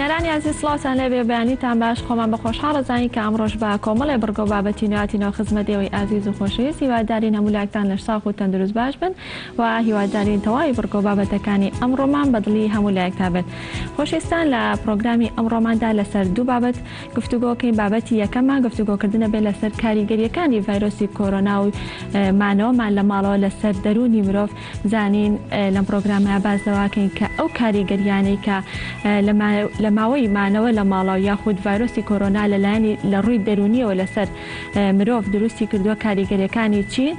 بینەرانی ئازیز سڵاوتان لێبێ بەیانیتان باش خۆمان بە خۆشحاڵ ئەزانین کە ئەمڕۆش بە کۆمەڵێ بڕگە و بابەتی نوێ هاتینەوە خزمەت ئێوەی ئازیز و خۆشەویست هیوادارین هەموو لایەکتان لەش ساغ و تەندروست باش بن و هیوادارین تەواوی بڕگە و بابەتەکانی ئەمڕۆمان بە دڵی هەموو لایەکتان بێت خۆشەویستان لە پڕۆگرامی ئەمڕۆماندا لەسەر دوو بابەت گفتوگۆکەین بابەتی یەکەممان گفتوگۆکردنە بێت لەسەر کاریگەریەکانی ڤایرۆسی کۆرۆنا و مانەوەمان لە ماڵەوە لەسەر دەروونی مرۆڤ بزانین لەم پڕۆگرامەیا باس لەوەکەین کە ئەو کاریگەریانەی کە لە ماوەی مانەوە لە ماڵەوە یاخود ڤایرۆسی کۆرۆنا لەلایەنی لە ڕووی دەروونیەوە لەسەر مرۆڤ دروستی کردووە کاریگەریەکانی چین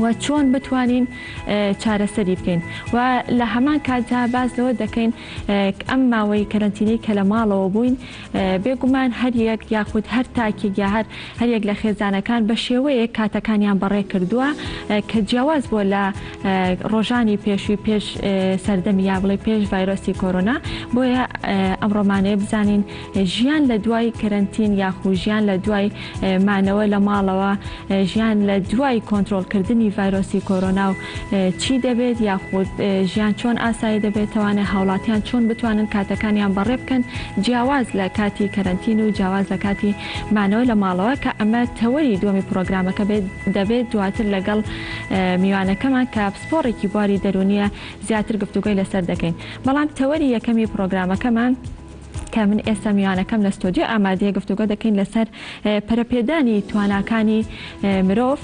و چۆن بتوانین چارەسەری بکەین و لە هەمان کاتدا باس لەوە دەکەین ئەم ماوەی کەرەنتینەی کە لە ماڵەوە بووین بێگومان هەر یەک یاخود هەر تاکێک یا هەر هەر یەک لە خێزانەکان بە شێوەیەک کاتەکانیان بەڕێ کردووە کە جیاواز بووە لە ڕۆژانی پێشووی پێش سەردەمی یا بڵێ پێش ڤایرۆسی کۆرۆنا بۆیە ئەمڕۆمانەیە بزانین ژیان لە دوای کەرەنتین یاخو ژیان لە دوای مانەوە لە ماڵەوە ژیان لە دوای کۆنترۆڵکردنی ڤایرۆسی کۆرۆنا و چی دەبێت یاخود ژیان چۆن ئاسایی دەبێتەوانێ هاوڵاتیان چۆن بتوانن کاتەکانیان بەڕێ بکەن جیاواز لە کاتی کەرەنتین و جیاواز لە کاتی مانەوە لە ماڵەوە کە ئەمە تەوەری دووەمی پڕۆگرامەکە بێت دەبێت دواتر لەگەڵ میوانەکەمان کە پسپۆڕێکی بواری دەروونیە زیاتر گفتوگۆی لەسەر دەکەین بەڵام تەوەری یەکەمی پڕۆگرامەکەمان کە من ئێستا میوانەکەم لە ستۆدیۆ ئامادەیە گفتوگۆ دەکەین لەسەر پەرەپێدانی تواناکانی مرۆڤ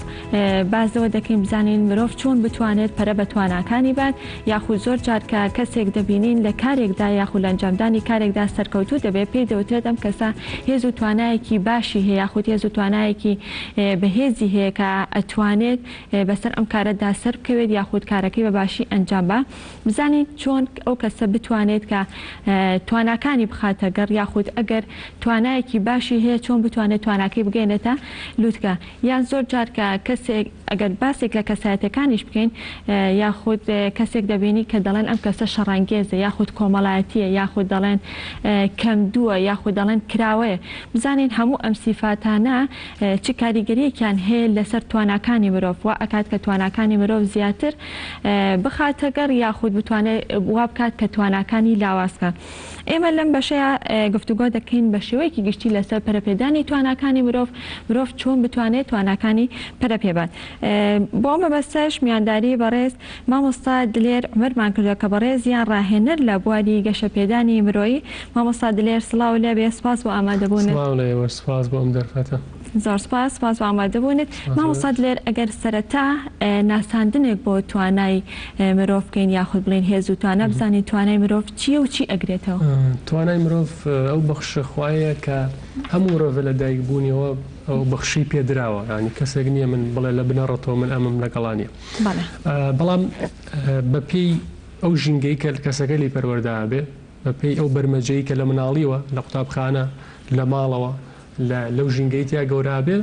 باس لەوە دەکەین بزانین مرۆڤ چۆن بتوانێت پەرە بە تواناکانی بات یاخود زۆر جار کە کەسێک دەبینین لە کارێکدا یاخود لە ئەنجامدانی کارێکدا سەرکەوتوو دەبێت پێی دەوترێت ئەم کەسە هێز و توانایەکی باشی هەیە یاخود هێز و توانایەکی بەهێزی هەیە کە ئەتوانێت بەسەر ئەم کارەدا سەربکەوێت یاخود کارەکەی بە باشی ئەنجام با. بزانین چۆن ئەو کەسە بتوانێت کە تواناکانی بخاتە گەڕ یاخود ئەگەر توانایەکی باشی هەیە چۆن بتوانێت تواناکەی بگەیەنێتە لوتکە یان زۆر جار کە کەسێک ئەگەر باسێک لە کەسایەتەکانیش بکەین یاخود کەسێک دەبینی کە دەڵێن ئەم کەسە شەڕانگێزە یاخود کۆمەڵایەتیە یاخود دەڵێن کەم دووە یاخود دەڵێن کراوەیە بزانین هەموو ئەم سیفاتانە چ کاریگەریەکیان هەیە لەسەر تواناکانی مرۆڤ وا ئەکات کە تواناکانی مرۆڤ زیاتر بخاتە گەڕ یاخود بتوانێت وا بکات کە تواناکانی لاواز بکات. ئێمە لەم بەشەیا گفتوگۆ دەکەین بە شێوەیەکی گشتی لەسەر پەرەپێدانی تواناکانی مرۆڤ، مرۆڤ چۆن بتوانێت تواناکانی پەرە پێبات. بۆ ئەم مەبەستەش میوانداری بەڕێز مامۆستا دلێر عومەرمان کردووە کە بەڕێزیان ڕاهێنەر لە بواری گەشەپێدانی مرۆیی. مامۆستا دلێر سڵاو لێبێ، سوپاس بۆ ئامادەبوونت. سڵاو لە ئێوەش، سوپاس بۆ ئەم دەرفەتە. زۆر سوپاس، سوپاس بۆ ئامادەبوونت. مامۆستا دلێر ئەگەر سەرەتا ناساندنێک بۆ توانای مرۆڤ بکەین یاخود بڵێین هێز و توانا بزانین توانای مرۆڤ چییە و چی ئەگرێتەوە؟ توانای مرۆڤ ئەو بەخشە خوایەیە کە هەموو مرۆڤە لە دایک بوونیەوە ئەو بەخشەی پێ دراوە یانی کەسێک نییە من بڵێ لە بنەڕەتەوە من ئەمەم لەگەڵا نییە بەڵام بەپێی ئەو ژینگەی کە کەسەکە لێی پەروەردە ئەبێ بەپێی ئەو بەرمەجەی کە لە مناڵیوە لە قوتابخانە لە ماڵەوە لە لەو ژینگەی تیا گەورە ئەبێ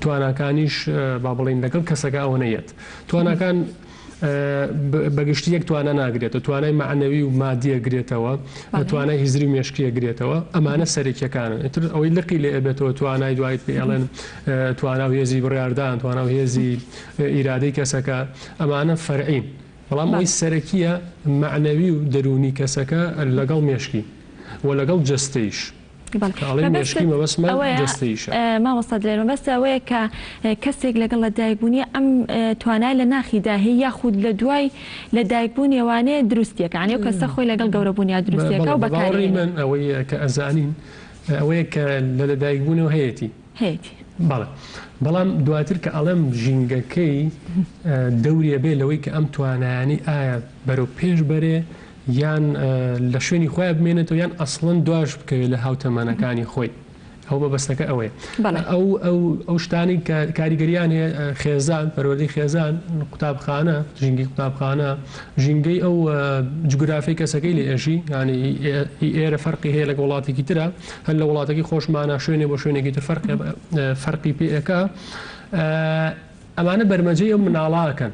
تواناکانیش با بڵێین لەگەڵ کەسەکە ئەوەنە یەت. تواناکان بەگشتی یەک توانا ناگرێتەوە، توانای مەعنەوی و مادی ئەگرێتەوە، توانای هزری و مێشکی ئەگرێتەوە، ئەمانە سەرەکیەکانن. ئیتر ئەوەی لقی لێ ئەبێتەوە توانای دوای پێی ئەڵێن توانا و هێزی بڕیاردان، توانا و هێزی ئیرادەی کەسەکە، ئەمانە فەرعین. بەڵام ئەوەی سەرەکیە مەعنەوی و دەروونی کەسەکە لەگەڵ مێشکی و لەگەڵ جەستەیش. کە ئەڵێین مێشکی مەبەستمان جەستەییشە. مامۆستا دلێر مەبەست ئەوەیە کە کەسێک لەگەڵ لە دایکبوونی ئەم توانای لە ناخیدا هەیە یاخود لە دوای لە دایکبوونیەوانێ دروستیەکە یانی ئەو کەسە خۆی لەگەڵ گەورەبوونیا دروستیەکە و بەڵێ بە باوەڕی من ئەوەی کە ئەزانین ئەوەیە کە لە لەدایکبوونەوە هەیەتی. هەیەتی. بەڵێ بەڵام دواتر کە ئەڵێم ژینگەکەی دەوری ئەبێ لەوەی کە ئەم توانایانەی ئایا بەرەو پێش بەرێ یان لە شوێنی خۆیا بمێنێتەوە یان ئەسڵەن دواش بکەوێت لە هاوتەمەنەکانی خۆی ئەو مەبەستەکە ئەوەیە ئەو ئەو ئەو شتانی کە کاریگەریان هەیە خێزان پەروەردەی خێزان قوتابخانە ژینگەی قوتابخانە ژینگەی ئەو جوگرافی کەسەکەی لێ ئێژی ینی ئێرە فەرقی هەیە لەگە وڵاتێکی ترە هەر لە وڵاتەکەی خۆشمانە شوێنێ بۆ شوێنێکی تر فەرقی فەرقی پێ ئەکا ئەمانە بەرمەجەی ئەو مناڵاکەن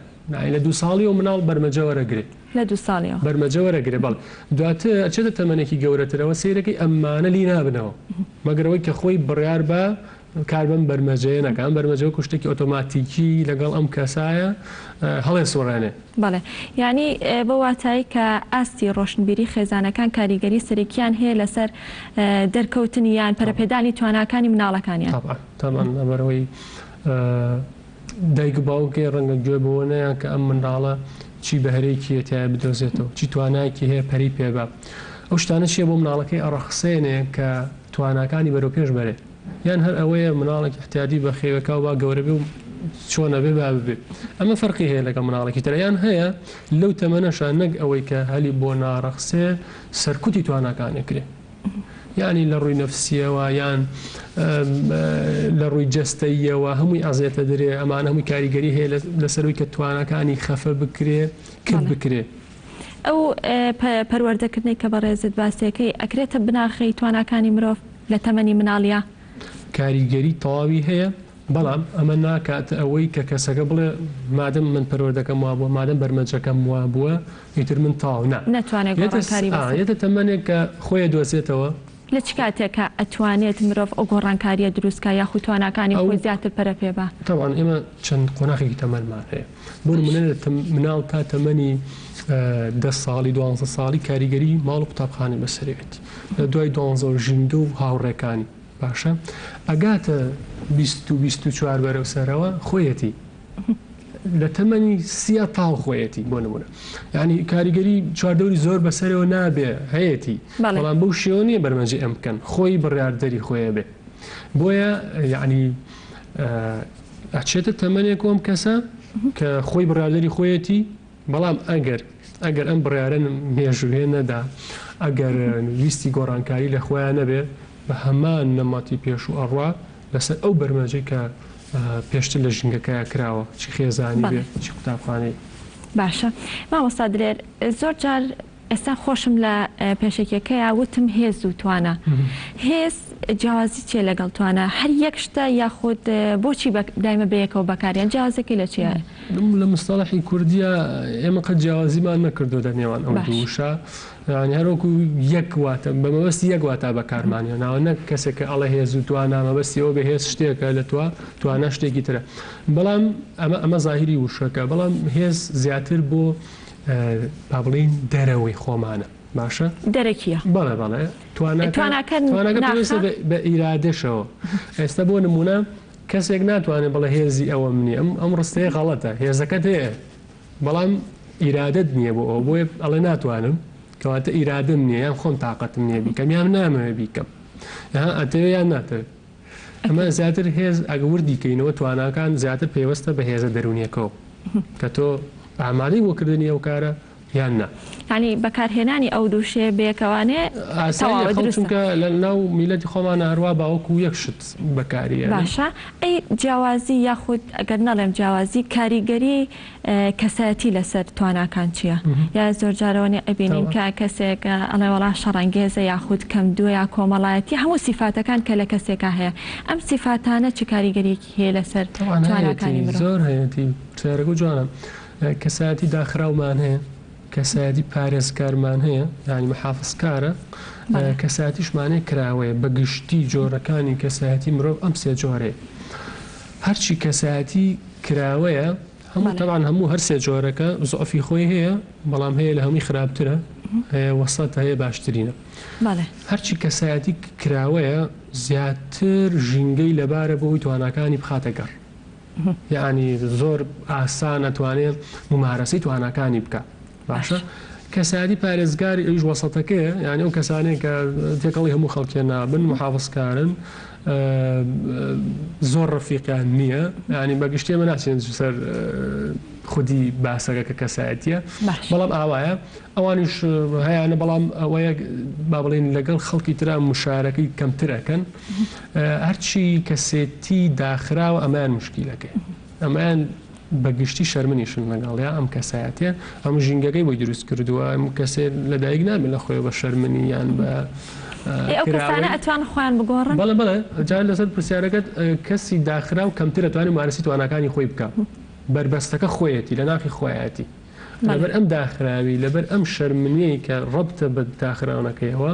لە دوو ساڵیەوە مناڵ بەرمەجە وەرەگرێ. لە دوو ساڵیەوە. بەرمەجە وەرەگرێ بەڵێ. دواتر ئەچێتە تەمەنێکی گەورەترەوە سەیرەکەی ئەمانە لی نابنەوە. مەگەر ئەوەی کە خۆی بڕیار با کار بەم بەرمەجەیە نەکا، ئەم بەرمەجە وەکو شتێکی ئۆتۆماتیکی لەگەڵ ئەم کەسایە هەڵێسوڕێنێ. بەڵێ. یانی بەو واتایەی کە ئاستی ڕۆشنبیری خێزانەکان کاریگەری سەرەکییان هەیە لەسەر دەرکەوتنی یان پەرەپێدانی تواناکانی مناڵەکانیان. تەبعەن تەبعەن لەبەرئەوەی دایک و باوکێ ڕەنگە گوێ بەوە نەیان کە ئەم منداڵە چی بەهرەیەکی هەیە تیایا بدۆزێتەوە، چی توانایەکی هەیە پەرەی پێ با. ئەو شتانە چییە بۆ مناڵەکەی ئەڕەخسێنێ کە تواناکانی بەرەو پێش بەرێ. یان هەر ئەوەیە مناڵێک ئیعتیادی بە خێوێکا و با گەورە بێ و چۆن ئەبێ با ببێ. ئەمە فەرقی هەیە لەگەڵ مناڵێکی ترا. یان هەیە لەو تەمەنەشا نەک ئەوەی کە هەلی بۆ ناڕەخسێ سەرکوتی تواناکانی ئەکرێ. یانی لە ڕووی نەفسیەوە یان لە ڕووی جەستەییەوە هەمووی ئەزێتە درێ ئەمانە هەمووی کاریگەری هەیە لەسەروی کە تواناکانی خەفە بکرێ کپ بکرێ. ئەو پەروەردەکردنەی کە بەڕێزت باسیەکەی ئەکرێتە بناغەی تواناکانی مرۆڤ لە تەمەنی مناڵیا؟ کاریگەری تەواوی هەیە بەڵام ئەمە ناکاتە ئەوەی کە کەسەکە بڵێ مادەم من پەروەردەکەم وابووە مادەم بەرمەجەکەم وابووە ئیتر من تەواو نا نەتوانێت گۆڕانکاری بەسەر. یەتە تەمەنێک کە خۆی ئەدۆزێتەوە. لە چ کاتێکا ئەتوانێت مرۆڤ ئەو گۆڕانکاریە دروست کا یاخود تواناکانی خۆی زیاتر پەرە پێ با؟ تەبعەن ئێمە چەند قۆناخێکی تەمەنمان هەیە بۆ نمونە لە مناڵ تا تەمەنی دە ساڵی دوانزە ساڵی کاریگەری ماڵ و قوتابخانەی بەسەرێتی لە دوای دوانزەوە ژینگە و هاوڕێکانی باشە ئەگاتە 20 و 24 بەرەو سەرەوە خۆیەتی لە تەمەنی سیا تاو خۆیەتی بۆ نمونە یعنی کاریگەری چواردەوری زۆر بەسەرەوە نابێ هەیەتی بەڵام بەو شێوە نییە بەرمەجی ئەم بکەن خۆی بڕیاردەری خۆیە بێ بۆیە یعنی ئەچێتە تەمەنێک ئەم کەسە کە خۆی بڕیاردەری خۆیەتی بەڵام ئەگەر ئەگەر ئەم بڕیارە مێژووێ نەدا ئەگەر ویستی گۆڕانکاری لە خۆیان نەبێ بە هەمان نەمەتی پێشوو ئەڕوا لەسەر ئەو بەرمەجەی کە پێشتر لە ژینگەکەیا کراوە چی خێزانی بێ چی قوتابخانەی. باشە مامۆستا دلێر زۆر جار ئێستا خۆشم لە پێشەکیەکەیا وتم هێز و توانا هێز جیاوازی چیە لەگەڵ توانا هەر یەک شتە یاخود بۆچی دایمە بەیەکەوە بەکاریان جیاوازەکەی لە چیە؟ لە مستەڵەحی کوردیە ئێمە قەت جیاوازیمان نەکردووە لە نێوان ئەو دوو وشە یانی هەر وەکو یەک واتە بە مەبەستی یەک واتا بەکارمان هێناوە نەک کەسێک کە ئەڵێ هێز و توانا مەبەستی ئەوە بێ هێز شتێکە لە توا توانا شتێکی ترە بەڵام ئەمە ئەمە زاهیری وشەکە بەڵام هێز زیاتر بۆ با بڵێین دەرەوەی خۆمانە باشە دەرەکیە بەڵێ بەڵێ تواناکە تواناکە پێویستە بە ئیرادەشەوە ئێستا بۆ نمونە کەسێک ناتوانێت بڵێ هێزی ئەوەم نییە ئەم ئەم ڕستەیە غەڵەتە هێزەکەت هەیە بەڵام ئیرادەت نییە بۆ ئەوە بۆیە ئەڵێ ناتوانم کەواتە ئیرادەم نییە یان خۆم تاقەتم نییە بیکەم یان نامەوێ بیکەم ئەتەوێ یان ناتەوێ ئەمە زیاتر هێز ئەگە وردی کەینەوە تواناکان زیاتر پەیوەستە بە هێزە دەروونیەکەوە کە تۆ ئامادەی بۆ کردنی ئەو کارە یان نا. یانی بەکارهێنانی ئەو دوو شێ بەیەکەوانێ ئاساییە تەواوە خەڵک دروستە. چونکە لە ناو میللەتی خۆمانا هەروا با وەکوو یەک شت بەکاری ئەنن. باشە ئەی جیاوازی یاخود ئەگەر نەڵێم جیاوازی کاریگەری کەسایەتی لەسەر تواناکان چیە؟ یا زۆر جارەوەنێ ئەبینین کە کەسێک ئەڵێ وەڵا شەڕەنگێزە یاخود کەم دووە یا کۆمەڵایەتی هەموو سیفاتەکان کە لە کەسێکا هەیە ئەم سیفاتانە چ کاریگەریەکی هەیە لەسەر تەبعەن تواناکانی هەیەتی مرۆڤ؟ زۆر هەیەتی پرسیارەکە جوانە کەسایەتی داخراومان هەیە کەسایەتی پارێزکارمان هەیە یانی محافزکارە کەسایەتیشمان هەیە کراوەیە بە گشتی جۆرەکانی کەسایەتی مرۆڤ ئەم سێ جۆرەیە هەرچی کەسایەتی کراوەیە هەموو تەبعەن هەموو هەر سێ جۆرەکە زعفی خۆی هەیە بەڵام هەیە لە هەمووی خراپترە هەیە وەسەتە هەیە باشترینە هەرچی کەسایەتی کراوەیە زیاتر ژینگەی لەبارە بۆ ئەوی تواناکانی بخاتە گەڕ یەعنی زۆر ئاسان ئەتوانێ مومارەسەی تواناکانی بکا باشە کەسایەتی پارێزگاری ئەویش وەسەتەکەیە یعنی ئەو کەسانەیە کە تێکەڵی هەموو خەڵکێ نابن محافظکارن زۆر ڕەفیقیان نییە ینی بەگشتی ئەمە ناچێن سەر خودی باسەکە کە کەسایەتیە بەڵام ئاوایە ئەوانیش هەیەە بەڵام ئەوەیە با بڵین لەگەڵ خەڵکی ترا مشارەکەی کەمترەکەن هەرچی کەسێتی داخراوە ئەمەیان مشکیلەکەی ئەمەیان بە گشتی شەرمنیشن لەگەڵ یا ئەم کەسایەتیە ئەم ژینگەکەی بۆی دروست کردووە ئەم کەسێ لەدایک نابێت لە خۆی بە شەرمنی یان بە ئەو کەسانە ئەتوان خۆیان بگۆڕن؟ بەڵێ بەڵێ جا لەسەر پرسیارەکەت کەسی داخراو کەمتر ئەتوانێت مارەسی تواناکانی خۆی بکا بەربەستەکە خۆیەتی لە ناخی خۆیەتی لەبەر ئەم داخراوی لەبەر ئەم شەرمنیەی کە ڕەبتە بە داخراونەکەیەوە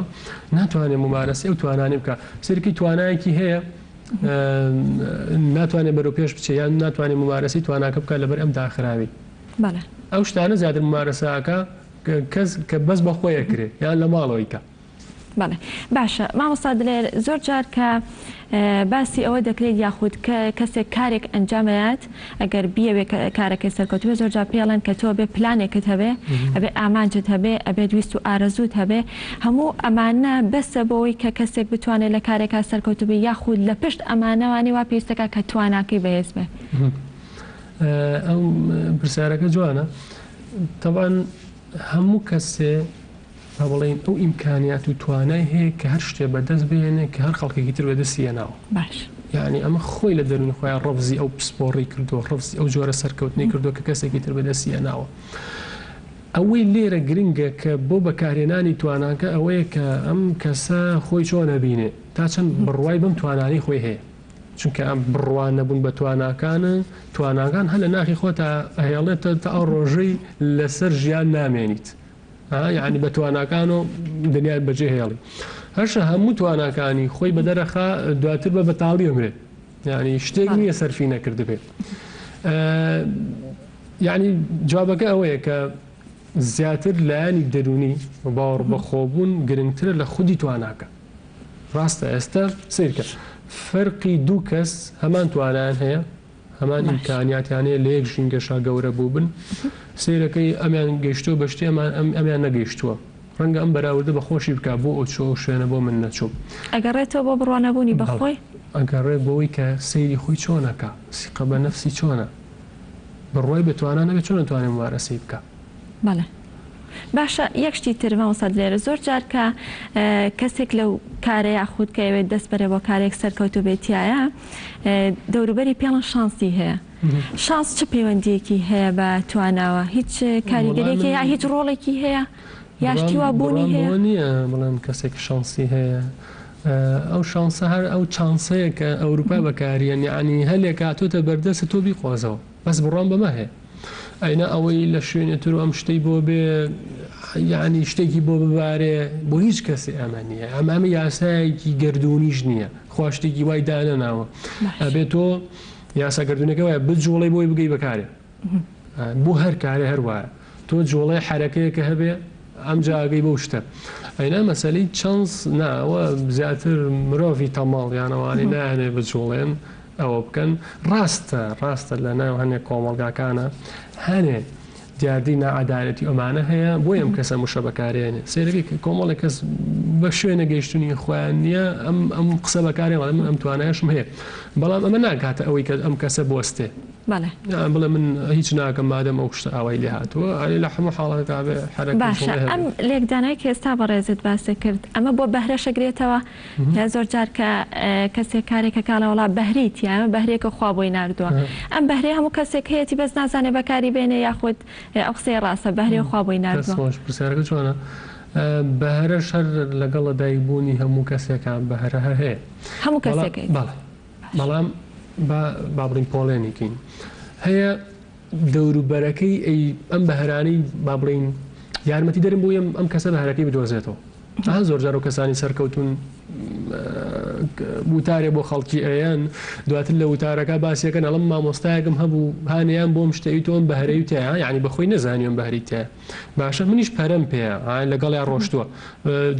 ناتوانێت ممارەسی ئەو توانانەی بکا سەیرکەی توانایەکی هەیە. ناتوانێت بەرەو پێش بچێ یان ناتوانێت ممارەسەی تواناکە بکات لەبەر ئەم داخراوی. بەڵێ. ئەو شتانە زیاتر ممارەسە ئەکا کەس کە بەس بە خۆی ئەکرێ یان لە ماڵەوەی کە. بەڵێ باشە مامۆستا دلێر زۆر جار کە باسی ئەوە دەکرێت یاخود کەسێک کارێک ئەنجام ئەیات ئەگەر بیەوێ کارەکەی سەرکەوتوو بێت زۆر جار پێی ئەڵێن کە تۆ ئەبێ پلانێکت هەبێ ئەبێ ئامانجت هەبێ ئەبێت ویست و ئارەزووت هەبێ هەموو ئەمانە بەسە بۆوەی کە کەسێک بتوانێت لە کارێکا سەرکەوتوو بێ یاخود لە پشت ئەمانەوانەی وا پێویستەکا کە تواناکەی بەهێز بێ؟ ئەو پرسیارەکە جوانە تەبعەن هەموو کەسێ با بڵێین ئەو ئیمکانیات و توانای هەیە کە هەر شتێ بەدەست بهێنێ کە هەر خەڵکێکی تر بەدەستی هێناوە. باش. یانی ئەمە خۆی لە دەروونی خۆیان ڕەفزی ئەو پسپۆڕی کردووە، ڕەفزی ئەو جۆرە سەرکەوتنەی کردووە کە کەسێکی تر بەدەستی هێناوە. ئەوەی لێرە گرنگە کە بۆ بەکارهێنانی تواناکە ئەوەیە کە ئەم کەسە خۆی چۆن ئەبینێ، تا چەند بڕوای بەم توانانەی خۆی هەیە. چونکە ئەم بڕوا نەبوون بە تواناکانە، تواناکان هەر لە ناخی خۆتا ئەهێڵێتەوە تا ئەو ڕۆژەی لەسەر ژیان نامێنیت. ها یعنی بە تواناکان و دنیای بەجێ هێڵی هەشە هەموو تواناکانی خۆی بەدەرەخا دواتر بە بەتاڵی ئەمرێ یعنی شتێک نییە سەرفی نەکردبێ یعنی جوابەکە ئەوەیە کە زیاتر لایەنی دەرونی و باوەڕ بەخۆبوون گرنگترە لە خودی تواناکە ڕاستە ئێستا سیرکە فەرقی دوو کەس هەمان توانایان هەیە هەمان ئیمکانیاتیان هەیە لە یەک ژینگەشا گەورە بووبن سەیرەکەی ئەمیان گەیشتووە بە شتێ ئەمان ئەمیان نەگەیشتووە ڕەنگە ئەم بەراوردە بە خۆشی بکا بۆ ئەو چوو ئەو شوێنە بۆ من نەچووم. ئەگەڕێتەوە بۆ بڕوا نەبوونی بە بەڵێ خۆی؟ ئەگەڕێ بۆوەی کە سەیری خۆی چۆن ئەکا سیقە بە نەفسی چۆنە بڕوای بە توانا نەبێ چۆن ئەتوانێ مومارەسەی بکا. بەڵێ باشە یەک شتی تر مامۆستا دلێر زۆر جار کە کەسێک لەو کارە یاخود کە ئەوێت دەست بەرێ بۆ کارێک سەرکەوتوو بێت تیایە دەوروبەری پێڵن شانسی هەیە شانس چ پەیوەندیەکی هەیە بە تواناوە هیچ کاریگەریەکی یا هیچ ڕۆڵێکی هەیە یا شتی وا بوونی هەیە؟ نییە بڵێم کەسێک شانسی هەیە ئەو شانسە هەر ئەو چانسەیە کە ئەوروپا بەکاریەن یعنی هەلێک هاتۆتە بەردەست تۆ بیقۆزەوە بەس بڕوام بەمە هەیە ئەینا ئەوەی لە شوێنێ تر و ئەم شتەی بۆ بێ یعنی شتێکی بۆ ببارێ بۆ هیچ کەسێ ئەمە نییە ئەمە ئەمە یاسایەکی گەردوونیش نییە خوا شتێکی وای دانەناوە ئەبێ تۆ یاسا گەردوونەکە وایە بجوڵێ بۆی بگەی بەکارێ بۆ هەر کارێ هەر وایە تۆ جوڵەی حەرەکەیەکە هەبێ ئەم جاگەی بەو شتە ئەینا مەسەلەی چەنس نا ئەوە زیاتر مرۆڤی تەمەڵ یان ئەوانەی نایانەوێ بجوڵێن ئەوە بکەن ڕاستە ڕاستە لە ناو هەنێک کۆمەڵگاکانە هەنێ دیاردەی ناعەدالەتی ئەمانە هەیە بۆیە ئەم کەسە مشە بەکارێنێ سەیرەکەی کە کۆمەڵێک کەس بە شوێنە گەیشتنی خۆیان نییە ئەم ئەم قسە بەکارێ من ئەم توانایشم هەیە بەڵام ئەمە ناکاتە ئەوەی کە ئەم کەسە بۆستێ بەڵێ بڵێ من هیچ ناکەم مادەم ئەو شتە ئاوای لێ هاتووە ئەرێ لە هەموو حاڵەتێکا بێ حەرەکەی باشە جوڵەی ئەم هەبێ. لێکدانەوەی کە ئێستا بەڕێزت باست کرد ئەمە بۆ بەهرەش ئەگرێتەوە؟ یا زۆر جار کە کەسێک کارێک ئەکا ئەڵێ وەڵا بەهرەی تیایە ئەمە بەهرەیەکە خوا بۆی ناردووە ئەم بەهرەیە هەموو کەسێک هەیەتی بەس نازانێ بەکاری بێنێ یاخود ئەو قسەیە ڕاستە بەهرەیە خوا بۆی دەست ناردووە؟ خۆش پرسیارەکە جوانە بەهرەش هەر لەگەڵ لەدایک بوونی هەموو کەسێکا بەهرە هەر هەیە هەموو بەڵام کەسێک هەیەتی بەڵێ بەڵام با با بڵێین پۆڵێنی کەین هەیە دەوروبەرەکەی ئەی ئەم بەهرانەی با بڵێین یارمەتی دەرن بۆ ئەم ئەم کەسە بەهرەکەی بدۆزێتەوە ئەها زۆر جار و کەسانی سەرکەوتون وتارێ بۆ خەڵکی ئەیەن دواتر لە وتارەکە باسیەکەن ئەڵم مامۆستایەکم هەبوو هانیان بۆم شتەوی تۆم بەهرەی تایە یعنی بەخۆی نەزانیوم بەهری تایە باشە منیش پەرەم پێیە لەگەڵیا ڕۆشتووە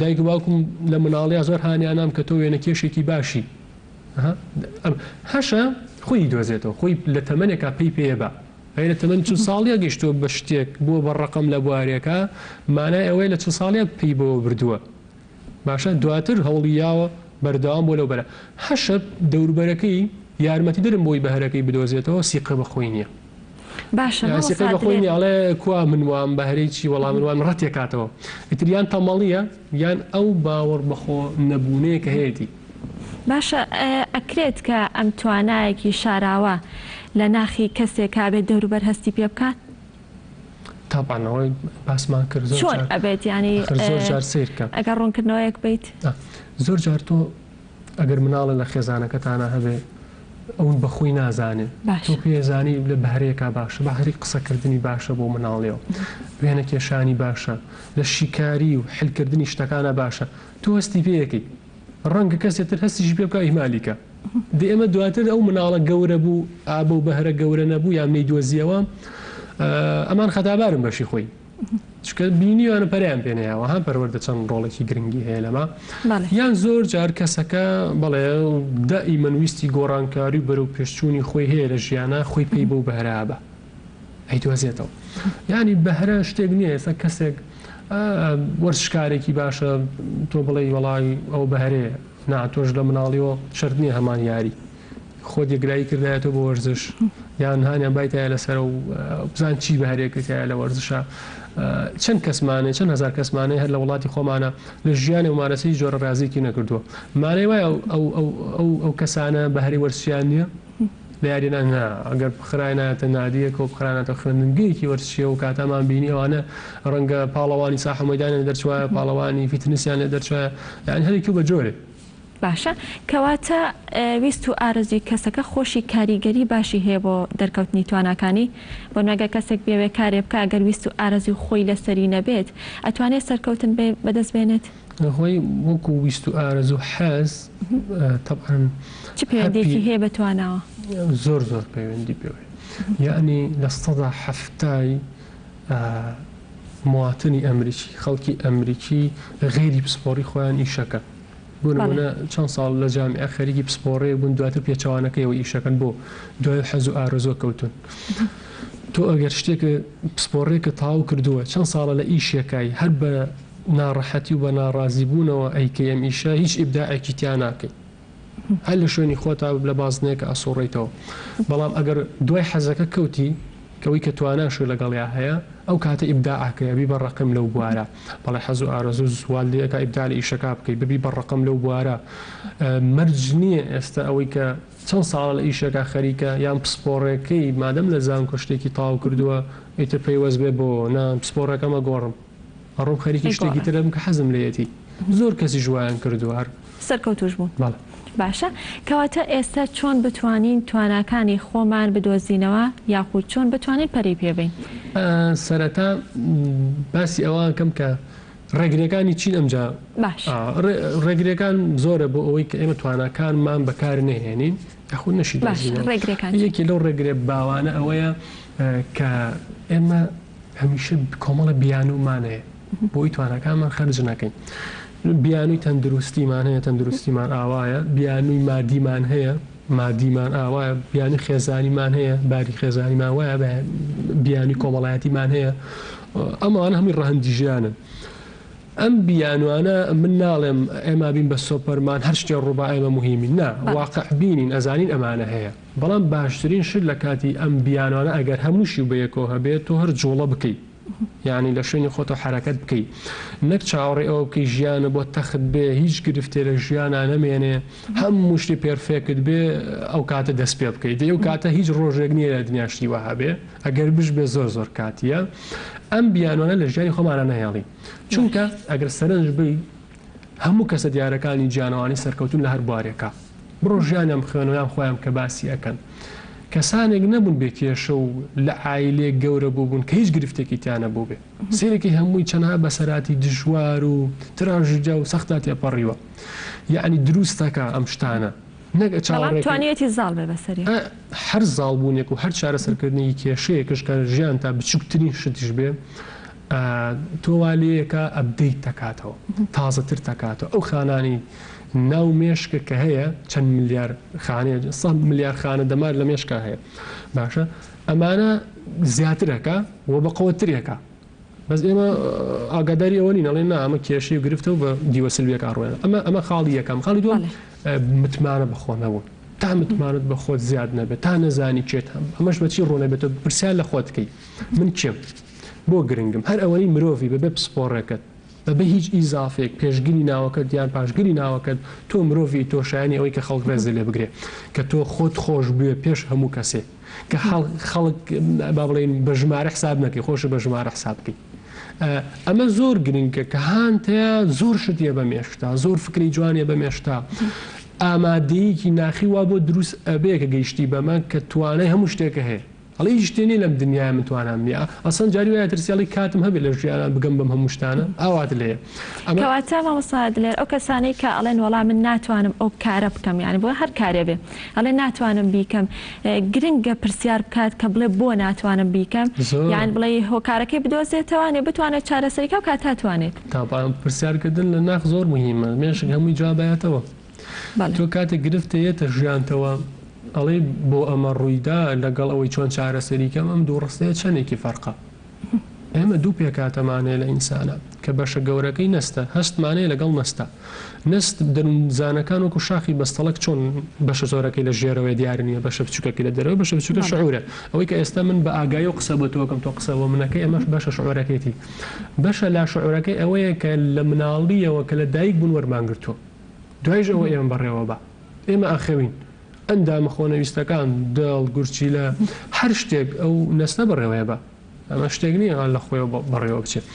دایک و باوکم لە مناڵیا زۆر هانیانام کە تۆ وێنەکێشێکی باشی هەشە خۆی دۆزێتەوە خۆی لە تەمەنێکا پێی پێیە با ئەی لە تەمەن چل ساڵیا گەیشتووە بە شتێک بووە بە ڕەقەم لە بوارێکا مانای ئەوەیە لە چل ساڵیا پێی بەوە بردووە باشە دواتر هەوڵی یاوە بەردەوام بووە لەو بەرە هەشە دەوروبەرەکەی یارمەتی دەرن بۆی بەهرەکەی بدۆزێتەوە سیقە بە خۆی نییە باشە یان مامۆستا سیقەی بە خۆی دلێر نییە ئەڵێ کوا من وام بەهرەی چی وەڵا من وام ڕەتێکاتەوە ئیتر یان تەمەڵییە یان ئەو باوەڕ بەخۆ نەبوونەیە کە هەیەتی. باشە ئەکرێت کە ئەم توانایەکی شاراوە لە ناخی کەسێکا بێت دەوروبەر هەستی پێ بکات؟ تەبعەن ئەوەی باسمان کرد زۆر چۆن جار ئەبێت یانی ئەخر زۆر جار سەیر کە. ئەگەر ڕوونکردنەوەیەک بەیت؟ زۆر جار تۆ ئەگەر مناڵێ لە خێزانەکەتانا هەبێ ئەون بە خۆی نازانێ تۆ باشە. پێ ئەزانی لە بەهرەیەکا باشە بەهرەی قسەکردنی باشە بۆ مناڵیەوە وێنە کێشانی باشە لە شیکاری و حلکردنی شتەکانا باشە تۆ هەستی پێ ئەکەی ڕەنگە کەسێ تر هەستیشی پێ بکا ئیهمالی کا. دە ئێمە دواتر ئەو مناڵە گەورە بوو ئا بەو بەهرە گەورە نەبوو یان نەیدۆزیەوە ئەمان خەتابارن بەشی خۆی چونکە بینیویانە پەرەیان پێ نەیاوە ها پەروەردە چەند ڕۆڵێکی گرنگی هەیە لەمە یان زۆر جار کەسەکە بەڵێ دائیمەن ویستی گۆڕانکاری و بەرەو پێشچوونی خۆی هەیە لە ژیانە خۆی پێی بەو بەهرە بە ئەیدۆزێتەوە یعنی بەهرە شتێک نییە ئێستا کەسێک وەرزشکارێکی باشە تۆ بڵێی وەڵای ئەو بەهرەیە نا تۆش لە مناڵیەوە شەرت نییە هەمان یاری خۆت یەکلایی کردایەتەوە بۆ وەرزش یان هانیان بایتایە لەسەر و بزان چی بەهرێکت هەیە لە وەرزشە چەند کەسمانێ چەند هەزار کەسمانێ هەر لە وڵاتی خۆمانە لە ژیانی و مارەسی جۆرە ڕازێکی نەکردووە مانای وایە ئەو ئەو ئەو ئەو کەسانە بەهرەی وەرزشیان نییە لە یارینا نا ئەگەر بخراینایەتە نادیەکەوە بخرانەتە خوێندنگەیەکی وەرزشیەوە کاتامان بینی ئەوانە ڕەنگە پاڵەوانی ساحە و مەیدانیان لێ دەرچوایە پاڵەوانی فیتنسیان لێ دەرچوایە یانی هەریەکەو بە جۆرێ. باشە کەواتە ویست و ئارەزووی کەسەکە خۆشی کاریگەری باشی هەیە بۆ دەرکەوتنی تواناکانی؟ بۆ نمونە گەر کەسێک بیەوێ کارێ بکا گەر ویست و ئارەزووی خۆی لەسەری نەبێت ئەتوانێ سەرکەوتن بەدەست بێنێت؟ خۆی وەکو ویست و ئارەزوو حەز تەبعەن چ پەیوەندیەکی هەیە بە تواناوە؟ زۆر زۆر پەیوەندی پێوەیە یەعنی 70% مواتنی ئەمریکی خەڵکی ئەمریکی غەیری پسپۆڕی خۆیان ئیشەکەن بۆ نمونە چەند ساڵ لە جامیعە خەریکی پسپۆڕێک بوون دواتر پێچەوانەکەیەوە ئیشەکەن بۆ دوای حەز و ئارەزووە کەوتون تۆ ئەگەر شتێک پسپۆڕێکە تەواو کردووە چەند ساڵە لە ئیشێکای هەر بە ناڕەحەتی و بە ناڕازی بوونەوە ئەیکەی ئەم ئیشە هیچ ئیبداعێکی تیا ناکەی هەر لە شوێنی خۆتا لە بازنەیەکە ئەسوڕێیتەوە بەڵام ئەگەر دوای حەزەکە کەوتی کەوەی کە تواناشت لەگەڵیا هەیە ئەو کاتە ئیبداعەکەی ئەبی بە ڕەقم لەو بوارە بەڵێ حەز و ئارەزوو وات لێ ئەکا ئیبداع لە ئیشەکا بکەی ببی بە ڕەقم لەو بوارە مەرج نییە ئێستا ئەوەی کە چەند ساڵە لە ئیشێکا خەریکە یان پسپۆڕێکەی مادەم لە زانکۆ شتێکی تەواو کردووە ئیتر پەیوەست بێ بۆ نا پسپۆڕەکەم ئەگۆڕم ئەڕۆم خەریکی شتێکی تر ئەبم کە حەزم لێیەتی زۆر کەسیش وایان کردووە هەر سەرکەوتووش بوون. بەڵێ. باشە کەواتە ئێستا چۆن بتوانین تواناکانی خۆمان بدۆزینەوە یاخود چۆن بتوانین پەرەی پێ بەین؟ سەرەتا باسی ئەوە ئەکەم کە ڕێگریەکانی چین ئەمجا باش. ڕێگریەکان زۆرە بۆ ئەوەی کە ئێمە تواناکانمان بەکار نەهێنین یاخود باش نەشیدۆزینەوە. ڕێگریەکان چین؟ یەکێ لەو ڕێگرە باوانە ئەوەیە کە ئێمە هەمیشە کۆمەڵە بیانوومان هەیە بۆی تواناکانمان خەرج نەکەین. بیانووی تەندروستیمان هەیە، تەندروستیمان ئاوایە، بیانووی مادیمان هەیە، مادیمان ئاوایە، بیانووی خێزانیمان هەیە، باری خێزانیمان وایە، بیانووی کۆمەڵایەتیمان هەیە. ئەمانە هەمووی ڕەهەندی ژیانن. ئەم بیانوانە من ناڵێم ئێمە بین بە سۆپەرمان هەر شتێ ڕووبا ئێمە موهیمین، نا، واقع بینین ئەزانین ئەمانە هەیە. بەڵام باشترین شت لە کاتی ئەم بیانوانە ئەگەر هەمووشی بەیەکەوە هەبێ تۆ هەر جوڵە بکەی یانی لە شوێنی خۆتەوە حەرەکەت بکەی نەک چاوەڕێی ئەوە بکەی ژیانە بۆ تەخت بێ هیچ گرفتێ لە ژیانا نەمێنێ هەموو شتێ perfect بێ ئەو کاتە دەست پێ بکەی دەی ئەو کاتە هیچ ڕۆژێک نییە لە دنیا شتی وەها بێ ئەگەر بش بێ زۆر زۆر کاتیە ئەم بیانوانە لە ژیانی خۆمانە نەهێڵین چونکە ئەگەر سەرنج بی هەموو کەسە دیارەکانی جیانەوانی سەرکەوتوون لە هەر بوارێکا. بڕۆ ژیانیان بخوێنەوە یان خۆیان کە باسی ئەکەن. کەسانێک نەبوون بێ کێشە و لە عایلەیەک گەورە بووبوون کە هیچ گرفتێکی تیا نەبووبێ. سەیرەکەی هەمووی چەنەها بەسەرهاتی دژوار و تراژیدیا و سەختا تێپەڕیوە. یەعنی دروستەکا ئەم شتانە. نەک بەڵام چاوەڕێکەی. توانیویەتی زاڵ بێ بەسەریا. هەر زاڵبوونێک و هەر چارەسەرکردنێکی کێشەیەکش کە ژیانتا بچووکترین شتیش بێ تۆ وا لێیەکا update تەکاتەوە تازەتر تەکاتەوە ئەو خانانەی ناو مێشکە کە هەیە چەند ملیار خانەیە سە ملیار خانە دەمار لە مێشکا هەیە باشە ئەمانە زیاترەکە و بە قوتترێکە بەس ئێمە ئاگاداری ئەوە نین ئەڵێن نا ئەمە کێشەی و گرفتە و بە دیوە سلبیەکە ئەڕوێنە ئەمە ئەمە خاڵی یەکەم خاڵی دووەم متمانە بەخۆ نەبوون تا متمانەت بە خۆت زیاد نەبێت تا نەزانی کێت هەم ئەمەش بەچی ڕوونەبێتەوە پرسیار لە خۆت بکەی من کێم بۆ گرنگم هەر ئەوەنەی مرۆڤی بەبێ پسپۆڕێکت بەبێ هیچ ئیزافەیەک پێشگری ناوەکەت یان پاشگری ناوەکەت تۆ مرۆڤی تۆ شایەنی ئەوەی کە خەڵک ڕێزت لێ بگرێ کە تۆ خۆت خۆش بوێ پێش هەموو کەسێ کە خەڵک با بڵێین بە ژمارە حساب نەکەی خۆشە بە ژمارە حساب بکەی ئەمە زۆر گرنگە کە هانتەیە زۆر شتیە بە مێشکتا زۆر فکری جوانیە بە مێشکتا ئامادەیەکی ناخی وا بۆ دروست ئەبێ کە گەیشتی بەمە کە توانای هەموو شتێکە هەیە. ئەڵێ هیچ شتێ نیە لەم دنیایە من توانام نیە ئەسڵەن جاری وایە ترسی ئەڵێی کاتم هەبێ لە ژیانا بگەم بەم هەموو شتانە ئاوات لێیە ئەمە. کەواتە مامۆستا دلێر ئەو کەسانەی کە ئەڵێن وەڵا من ناتوانم ئەو کارە بکەم یانی بۆ هەر کارێ بێ ئەڵێ ناتوانم بیکەم گرنگە پرسیار بکات کە بڵێ بۆ ناتوانم بیکەم زۆر. یان بڵێی هۆکارەکەی بدۆزێتەوانێ بتوانێت چارەسەری کا و کات تاتوانێت. تابعا پرسیار کردن لە ناخ زۆر موهیمە مێشک هەمووی جواب ئەیاتەوە. بەڵێ. تۆ کاتێک گرفتێ یەتە ژیانتەوە ئەڵێی بۆ ئەمە ڕوویدا لەگەڵ ئەوەی چۆن چارەسەری کەم ئەم دوو ڕستەیە چەندێکی فەرقە؟ ئێمە دوو پێکهاتەمان هەیە لە ئینسانا کە بەشە گەورەکەی نەستە هەستمان هەیە لەگەڵ نەستە نەست دەروونزانەکان وەکو شاخی بەستەڵەک چۆن بەشە زۆرەکەی لە ژێرەوەیە دیار نییە بەشە بچووکەکەی لە دەرەوەی بەشە بچووکە بەڵێ. شعورە ئەوەی کە ئێستا من بە ئاگاییەوە قسە بۆ تۆ ئەکەم تۆ قسە بۆ من ئەکەی ئەمەش بەشە شعورەکەیتی بەشە لاشعورەکەی ئەوەیە کە لە مناڵییەوە کە لە دایک بوون وەرمان گرتووە دوایش ئەوە ئێمە بەڕێوە با ئێمە ئەخەوین ئەندامە خۆنەویستەکان دڵ گورچیلە هەر شتێک ئەو نەستە بەڕێوەیە با ئەمە شتێک نییە لە خۆیەوە بەڕێوە بچێت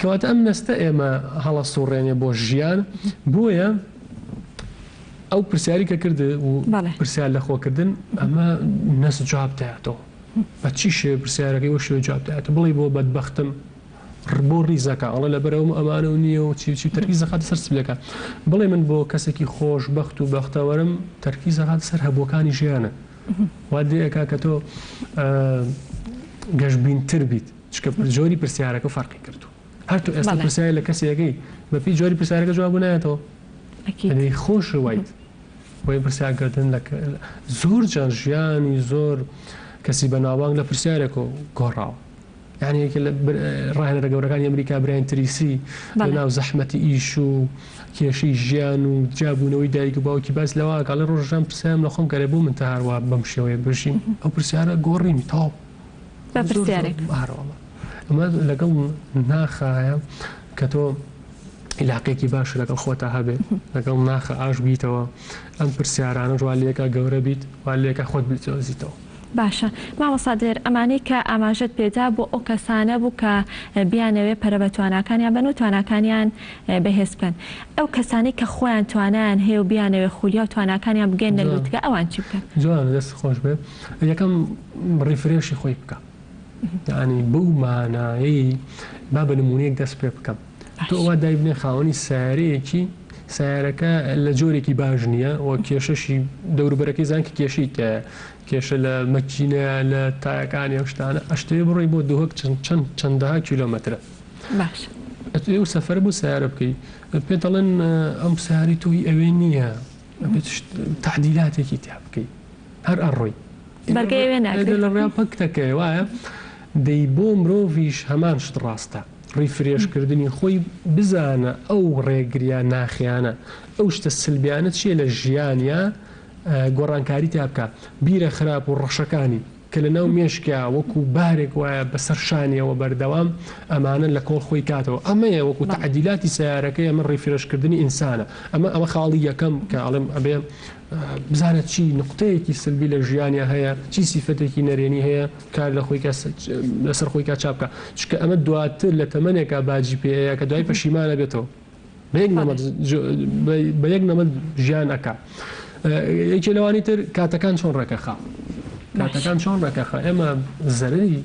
کەواتە ئەم نەستە ئێمە هەڵەسوڕێنێ بۆ ژیان بۆیە ئەو پرسیاری کە کرد و پرسیار لە خۆکردن ئەمە نەست جواب دەیاتەوە بە چی شێوە پرسیارەکەی وە شێوە جواب دەیاتەوە بڵێ بۆ بەدبەختم بۆ ڕیزەکە ئەڵێ لەبەرئەوەم ئەمانە و نییە و چی و چی تەرکیز دەخاتە سەر سلبیەکان بڵێ من بۆ کەسێکی خۆش بەخت و بەختەوەرم تەرکیز دەخاتە سەر هەبووەکانی ژیانە وات لێ ئەکا کە تۆ گەشبینتر بیت چکە جۆری پرسیارەکە فەرقی کردو هەر تۆ ئێستا پرسیاری لە کەسێکەی بەپی جۆری پرسیارەکە جواب نایەتەوە ئەدەی خۆش وایت بۆیە پرسیارکردن لە زۆر جار ژیانی زۆر کەسی بەناوبانگ لە پرسیارێکەوە گۆڕاوە یانی یەکێ لە ڕاهێنەرە گەورەکانی ئەمریکا براین تریسی لە ناو زەحمەتی ئیش و کێشەی ژیان و جیابوونەوەی دایک و باوکی باس لەوە ئەکا ئەڵێ ڕۆژان پرسیارم لە خۆم کەرێ بۆ من تا هەروا بەم شێوەیە بژیم ئەو پرسیارە گۆڕیمی تەواو بە پرسیارێک ئارەوەڵا ئەمە لەگەڵ ناخایە کە تۆ عیلاقێکی باش لەگەڵ خۆتا هەبێ لەگەڵ ناخە ئاش بیتەوە ئەم پرسیارانەش وا لێکا گەورە بیت وا لێکا خۆت بدۆزیتەوە. باشە مامۆستا دلێر ئەمانەی کە ئاماژەت پێدا بۆ ئەو کەسانە بوو کە بیانەوێ پەرە بە تواناکانیان بەن و تواناکانیان بەهێز بکەن ئەو کەسانەی کە خۆیان توانایان هەیە و بیانەوێ خولیا و تواناکانیان بگەینە جوانە لوتکە ئەوان چی بکەن؟ جوانە دەست خۆش بێ یەکەم refresh ی خۆی بکە یانی بەو مانایەی با بە نمونەیەک دەست پێ بکەم تۆ باش وا دایبنێ خاوەنی سەیارەیەکی سەیارەکە لە جۆرێکی باش نییە و کێشەشی دەوروبەرەکەی زان کە کێشەی تیایە کێشە لە مەکینە لە تایەکانی ئەو شتانە ئەشتەوێ بڕۆی بۆ دهۆک چەند چەند چەندەها کیلۆمەترە باش ئەتوێ ئەو سەفەرە بۆ سەیارە بکەی پێت دەڵێن ئەم سەیارەی تۆ هی ئەوێ نییە ئەبێت تەعدیلاتێکی تیا بکەی هەر ئەڕۆی بەرگەی ئەوێ ناگرێ لە ڕێیا پەک دەکەوێ وایە دەی بۆ مرۆڤیش هەمان شت ڕاستە refresh کردنی خۆی بزانە ئەو ڕێگریە ناخیانە ئەو شتە سلبیانە چیە لە ژیانیا گۆڕانکاری تیا بکا بیرە خراپ و ڕەشەکانی کە لە ناو مێشکیا وەکو بارێک وایە بەسەر شانیەوە بەردەوام ئەمانە لە کۆڵ خۆی کاتەوە ئەمەیە وەکو تەعدیلاتی سەیارەکەی ئەمە refresh کردنی ئینسانە ئەمە ئەمە خاڵی یەکەم کە ئەڵێم ئەبێ بزانێت چی نوقتەیەکی سلبی لە ژیانیا هەیە چی سیفەتێکی نەرێنی هەیە کار لە خۆی لەسەر خۆی کا چاپ بکا چونکە ئەمە دواتر لە تەمەنێکا باجی پێ ئەیا کە دوای پەشیمانە بێتەوە بە یەک نەمەت بە یەک نەمەت ژیان ئەکا یەکێ لەوانی تر کاتەکان چۆن ڕێکەخا کاتەکان چۆن ڕێکەخا ئێمە زەرری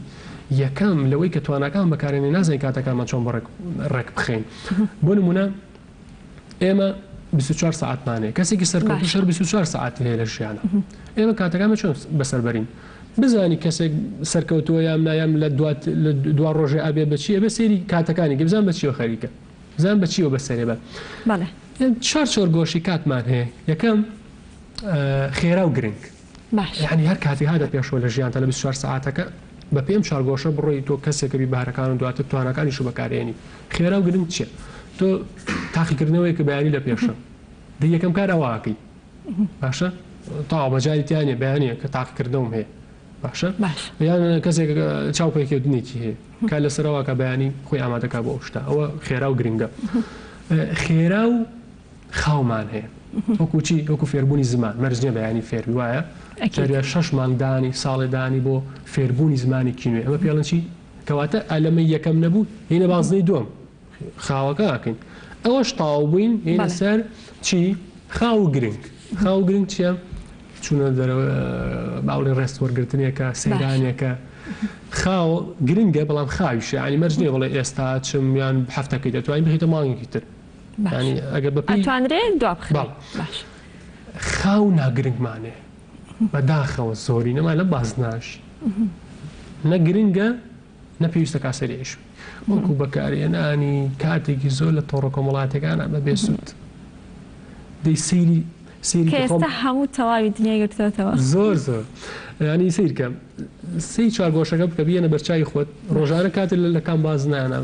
یەکەم لەوەی کە تواناکان بەکارێنێ نازانین کاتەکانمان چۆن بەڕێک ڕێک بخەین بۆ نمونە ئێمە 24 ساعتمان هەیە کەسێکی سەرکەوتوو هەر 24 ساعتی هەیە لە ژیانە ئێمە کاتەکانمان چۆن بەسەر بەرین بزانی کەسێک سەرکەوتووە یان نا یان لە دوا ڕۆژێ ئەبێ بەچی ئەبێ سەیری کاتەکانی کە بزان بەچیەوە خەریکە بزان بەچیەوە بەسەرێ بە بەڵێ چوار چۆرگۆشی کاتمان هەیە یەکەم خێرا و گرنگ باش یعنی هەر کاتێک هاتە پێشەوە لە ژیانتا لە 24 سەعاتەکە بە پێم چوارگۆشە بڕۆی تۆ کەسێکە بی بەهرەکان و دواتر تواناکانیش بەکارێنی خێرا و گرنگ چیە تۆ تاقیکردنەوەیەکە بەیانی لە پێشە دە یەکەم کار ئەوە ئەکەی باشە تەواو مەجالی تیا نیە بەیانیە کە تاقیکردنەوەم هەیە باشە باش یان کەسێک چاو پێکردنێکی هەیە کار لەسەرەوە کە بەیانی خۆی ئامادەکا بۆ ئەو شتە ئەوە خێرا و گرنگە خێرا و خاومان هەیە وەکو چی وەکو فێربوونی زمان مەرج نیە بەیانی فێربی وایە جاریا شەش مانگ دانی ساڵێ دانی بۆ فێربوونی زمانێکی نوێ ئەمە پێڵن چی کەواتە ئەلەمەی یەکەم نەبوو هینە بازنەی دووەم خاوەکە ئەکەین ئەوەش تاو بووین هینە سەر چی خاو و گرنگ خاو و گرنگ چییە؟ چوونە دەرەوە باوڵی ڕێست وەرگرتنێکە سەیرانێکە خاو گرنگە بەڵام خاویشە یانی مەرج نییە بڵێ ئێستا چم یان هەفتەکەی دەتوانین بخیتە مانگێکی تر ینی ئەگەر بە ئەتوانرێ دوا بخرێ باش خاو ناگرنگمانێ بەداخەوە زۆرینەمان لە بازناش نە گرنگە نە پێویستە کا سەریعیش بی بەڵکو بەکارهێنانی کاتێکی زۆر لە تۆڕە کۆمەڵاتیەکانە بە بێ سوود دەی سەیری سەیری کە ئێستا هەموو تەواوی دنیای گرتۆتەوە. زۆر زۆر یانی سەیرکە سەی چوارگۆشەکە بکە بیەنە بەرچاوی خۆت ڕۆژانە کاتێ لە کام بازنانە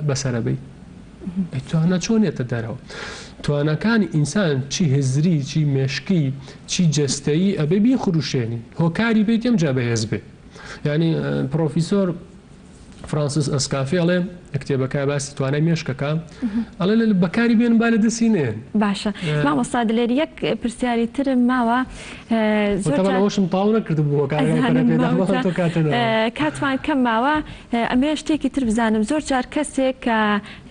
بەسەرە بی ئەی توانا چۆن یەتە دەرەوە تواناکانی ئینسان چی هزری چی مێشکی چی جەستەیی ئەبێ بیخروشێنی هۆکاری بیت ئەمجا بەهێز بێ یانی پرۆفیسۆر فرانسیس ئەسکافی ئەڵێ لە کتێبەکە باسی توانای مێشکەکە ئەڵێ لە بەکاری بێن با لە دەستی نێن. باشە مامۆستا دلێر یەک پرسیاری ترم ماوە زۆر جار ئەوەشم تەواو نەکردبوو ئەزانم کاتمان کەم ماوە ئەمەوێ شتێکی تر بزانم زۆر جار کەسێک کە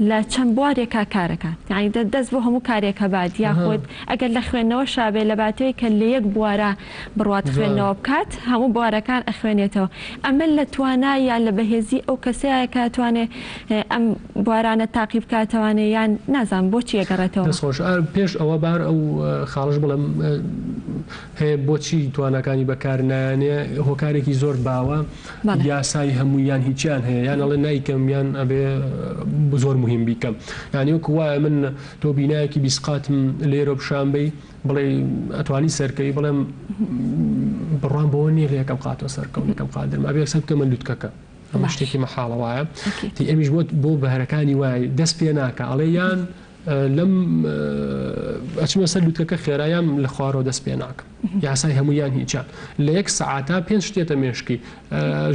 لە چەند بوارێکا کارەکات یانی دەست بۆ هەموو کارێک هەبات یاخود ئەگەر لە خوێندنەوەشا بێ لە باتەوەی کە لە یەک بوارا بڕوات خوێندنەوە بکات هەموو بوارەکان ئەخوێنێتەوە ئەمە لە توانا یان لە بەهێزی ئەو کەسەیە کە ئەتوانێ ئەم بوارانە تاقی بکاتەوانێ یان نازانم بۆچی ئەگەڕێتەوە؟ دەست خۆش پێش ئەوە بار ئەو خاڵەش بڵێم هەیە بۆچی تواناکانی بەکار نایەنێ هۆکارێکی زۆر باوە یاسای هەموو یان هیچیان هەیە یان ئەڵێ نایکەم یان ئەبێ زۆر مهم بیکەم یانی وەکو وایە من تۆ بینایەکی 20 قاتم لێرە پیشان بەی بڵێ ئەتوانی سەرکەوی بڵێم بڕوام بەوە نییە لە یەکەم قاتەوە سەرکەوم یەکەم قادرم ئەبێ سەر بکەمە لوتکەکە ئەمە شتێکی مەحاڵە وایە تی ئەمیش بۆ بۆ بەهرەکانی وای دەست پێ ناکە ئەڵێ یان لەم ئەچمە سەر لوتکەکە خێرا یان لە خوارەوە دەست پێ ناکەم یاسای هەموویان هیچیان لە یەک سەعاتا پێنج شتێتە مێشکی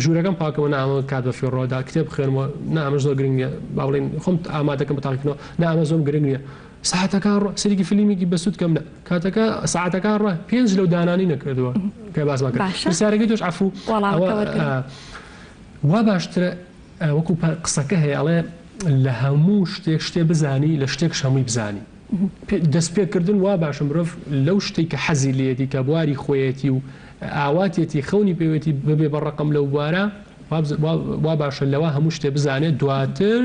ژوورەکەم پاکەوە نامە کات بە فێڕۆدا کتێب بخوێنمەوە نا ئەمە زۆر گرنگ نییە با بڵێین خۆم ئامادەکەم بە تاقیکردنەوە نا ئەمە زۆر گرنگ نییە سەعاتەکان ڕۆ سەیرێکی فلیمێکی بەسوود کەم نا کاتەکە سەعاتەکان ڕۆ پێنج لەو دانانی نەکردووە کە باسمان کرد باشە پرسیارەکەی تۆش عەفوو وەڵامەکە ئەوە وەرگرە. وا باشترە وەکو قسەکە هەیە ئەڵێ لە هەموو شتێک شتێ بزانی لە شتێکش هەمووی بزانی دەست پێکردن وا باشە مرۆڤ لەو شتێک کە حەزی لێیەتی کە بواری خۆیەتی و ئاواتێتی خەونی پێوێتی ببێ بە ڕقم لەو بوارە وا باشە لەوە هەموو شتێ بزانێت دواتر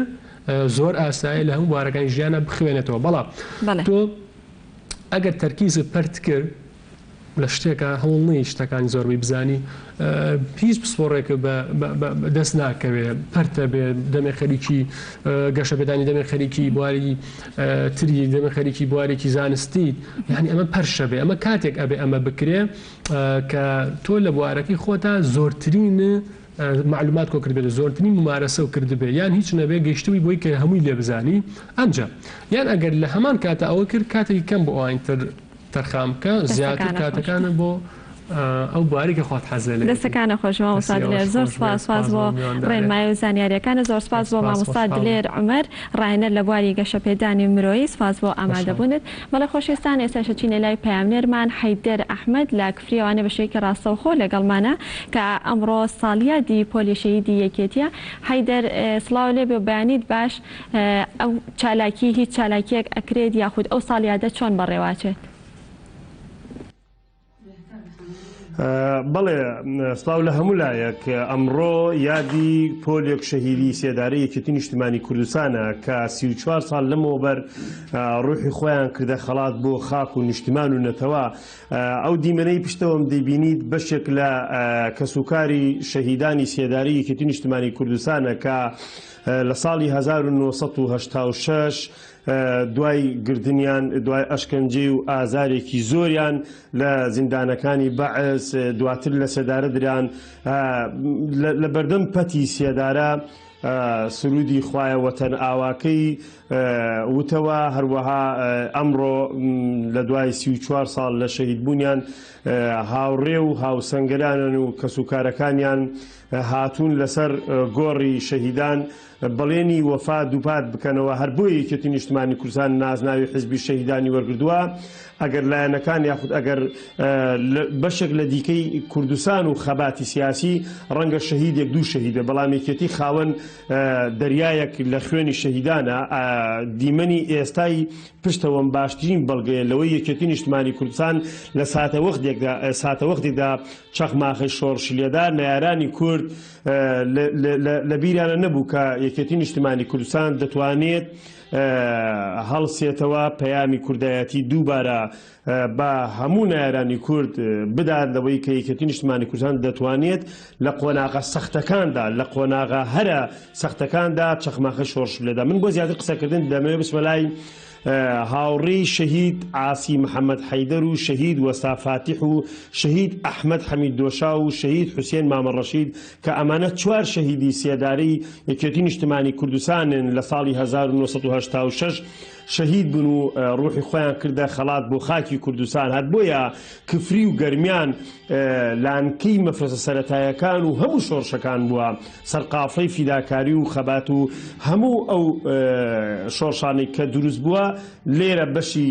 زۆر ئاسایە لە هەموو بوارەکانی ژیانە بخوێنێتەوە بەڵام تۆ ئەگەر تەرکیزت پەرت کرد لە شتێکا هەوڵ نەی شتەکانی زۆربەی بزانی هیچ پسپۆڕێکە بە دەست ناکەوێ پەرتە بێ دەمێ خەریکی گەشەپێدانی دەمێ خەریکی بواری تری دەمێ خەریکی بوارێکی زانستی یعنی ئەمە پەرشە بێ ئەمە کاتێک ئەبێ ئەمە بکرێ کە تۆ لە بوارەکەی خۆتا زۆرترین معلومات کۆ کردبێت زۆرترین ممارەسە و کردبێ یان هیچ نەبێ گەیشتبووی بۆی کە هەمووی لێ بزانی ئەمجا یان ئەگەر لە هەمان کاتە ئەوە کرد کاتێکی کەم بۆ ئەوانی تر تەرخان بکە زیاتر کاتەکانت بۆ ئەو بوارەی کە خۆت حەزت لێیەتی. دەستەکانت خۆش مامۆستا دلێر زۆر سوپاس سوپاس بۆ ڕێنمایی و زانیاریەکانت زۆر سوپاس بۆ مامۆستا دلێر عومەر ڕاهێنەر لە بواری گەشەپێدانی مرۆیی سوپاس بۆ ئامادەبوونت بەڵێ خۆشەویستان ئێستاش ئەچینە لای پەیامنێرمان حەیدەر ئەحمەد لە کفریەوانێ بە شێوەیەکی ڕاستەوخۆ لەگەڵمانە کە ئەمڕۆ ساڵیادی پۆلی شەهیدی یەکێتیە حەیدەر سڵاو لێبێ و بەیانیت باش ئەو چالاکی هیچ چالاکیەک ئەکرێت یاخود ئەو ساڵیادە چۆن بەڕێوەئەچێت؟ بەڵێ سڵاو لە هەموو لایەک ئەمڕۆ یادی پۆلێک شەهیدی سێدارەی یەکێتی نیشتمانی کوردستانە کە 34 ساڵ لەمەوبەر ڕوحی خۆیان کردە خەڵات بۆ خاک و نیشتمان و نەتەوە ئەو دیمەنەی پشتەوەم دەیبینیت بەشێک لە کەسوکاری شەهیدانی سێدارەی یەکێتی نیشتمانی کوردستانە کە لە ساڵی 1986 دوای گرتنیان دوای ئەشکەنجەی و ئازارێکی زۆریان لە زیندانەکانی بەعس دواتر لە سێدارە دران لە بەردەم پەتی سێدارە سرودی خوایە وەتەن ئاواکەی وتەوە هەروەها ئەمڕۆ لە دوای 34 ساڵ لە شەهیدبوونیان هاوڕێ و هاوسەنگەرانن و کەسوکارەکانیان هاتوون لەسەر گۆڕی شەهیدان بەڵێنی وەفا دووپات بکەنەوە، هەر بۆیە یەکێتی نیشتمانی کوردستان نازناوی حیزبی شەهیدانی وەرگرتووە، ئەگەر لایەنەکان یاخود ئەگەر بەشێک لە دیکەی کوردستان و خەباتی سیاسی ڕەنگە شەهیدێک دوو شەهیدە، بەڵام یەکێتی خاوەن دەریایەک لە خوێنی شەهیدانە، دیمەنی ئێستای پشتەوەم باشترین بەڵگەیە لەوەی یەکێتی نیشتمانی کوردستان لە ساتەوەختێکدا ساتەوەختێکدا چەخماخەی شۆڕشی لێدا، نەیارانی کورد لە بیریانە نەبوو کە یەکێتی نیشتمانی کوردستان دەتوانێت هەڵسێتەوە پەیامی کوردایەتی دووبارە بە هەموو نەیارانی کورد بدات لەوەی کە یەکێتی نیشتمانی کوردستان دەتوانێت لە قۆناغە سەختەکاندا لە قۆناغە هەرە سەختەکاندا چەخماخە شۆڕش لێدا. من بۆ زیاتر قسەکردن دەمەوێت بچمە لای هاوڕێی شەهید عاسی محەممەد حەیدەر و شەهید وەستا فاتیح و شەهید ئەحمەد حەمید دۆشا و شەهید حوسێن مامە ڕەشید کە ئەمانە چوار شەهیدی سێدارەی یەکێتی نیشتمانی کوردستانن لە ساڵی 1986 شەهید بوون و ڕوحی خۆیان کردە خەڵات بۆ خاکی کوردستان. هەر بۆیە کفری و گەرمیان لانکەی مەفرەزە سەرەتایەکان و هەموو شۆڕشەکان بووە سەرقافڵەی فیداکاری و خەبات و هەموو ئەو شۆڕشانەی کە دروست بووە لێرە بەشی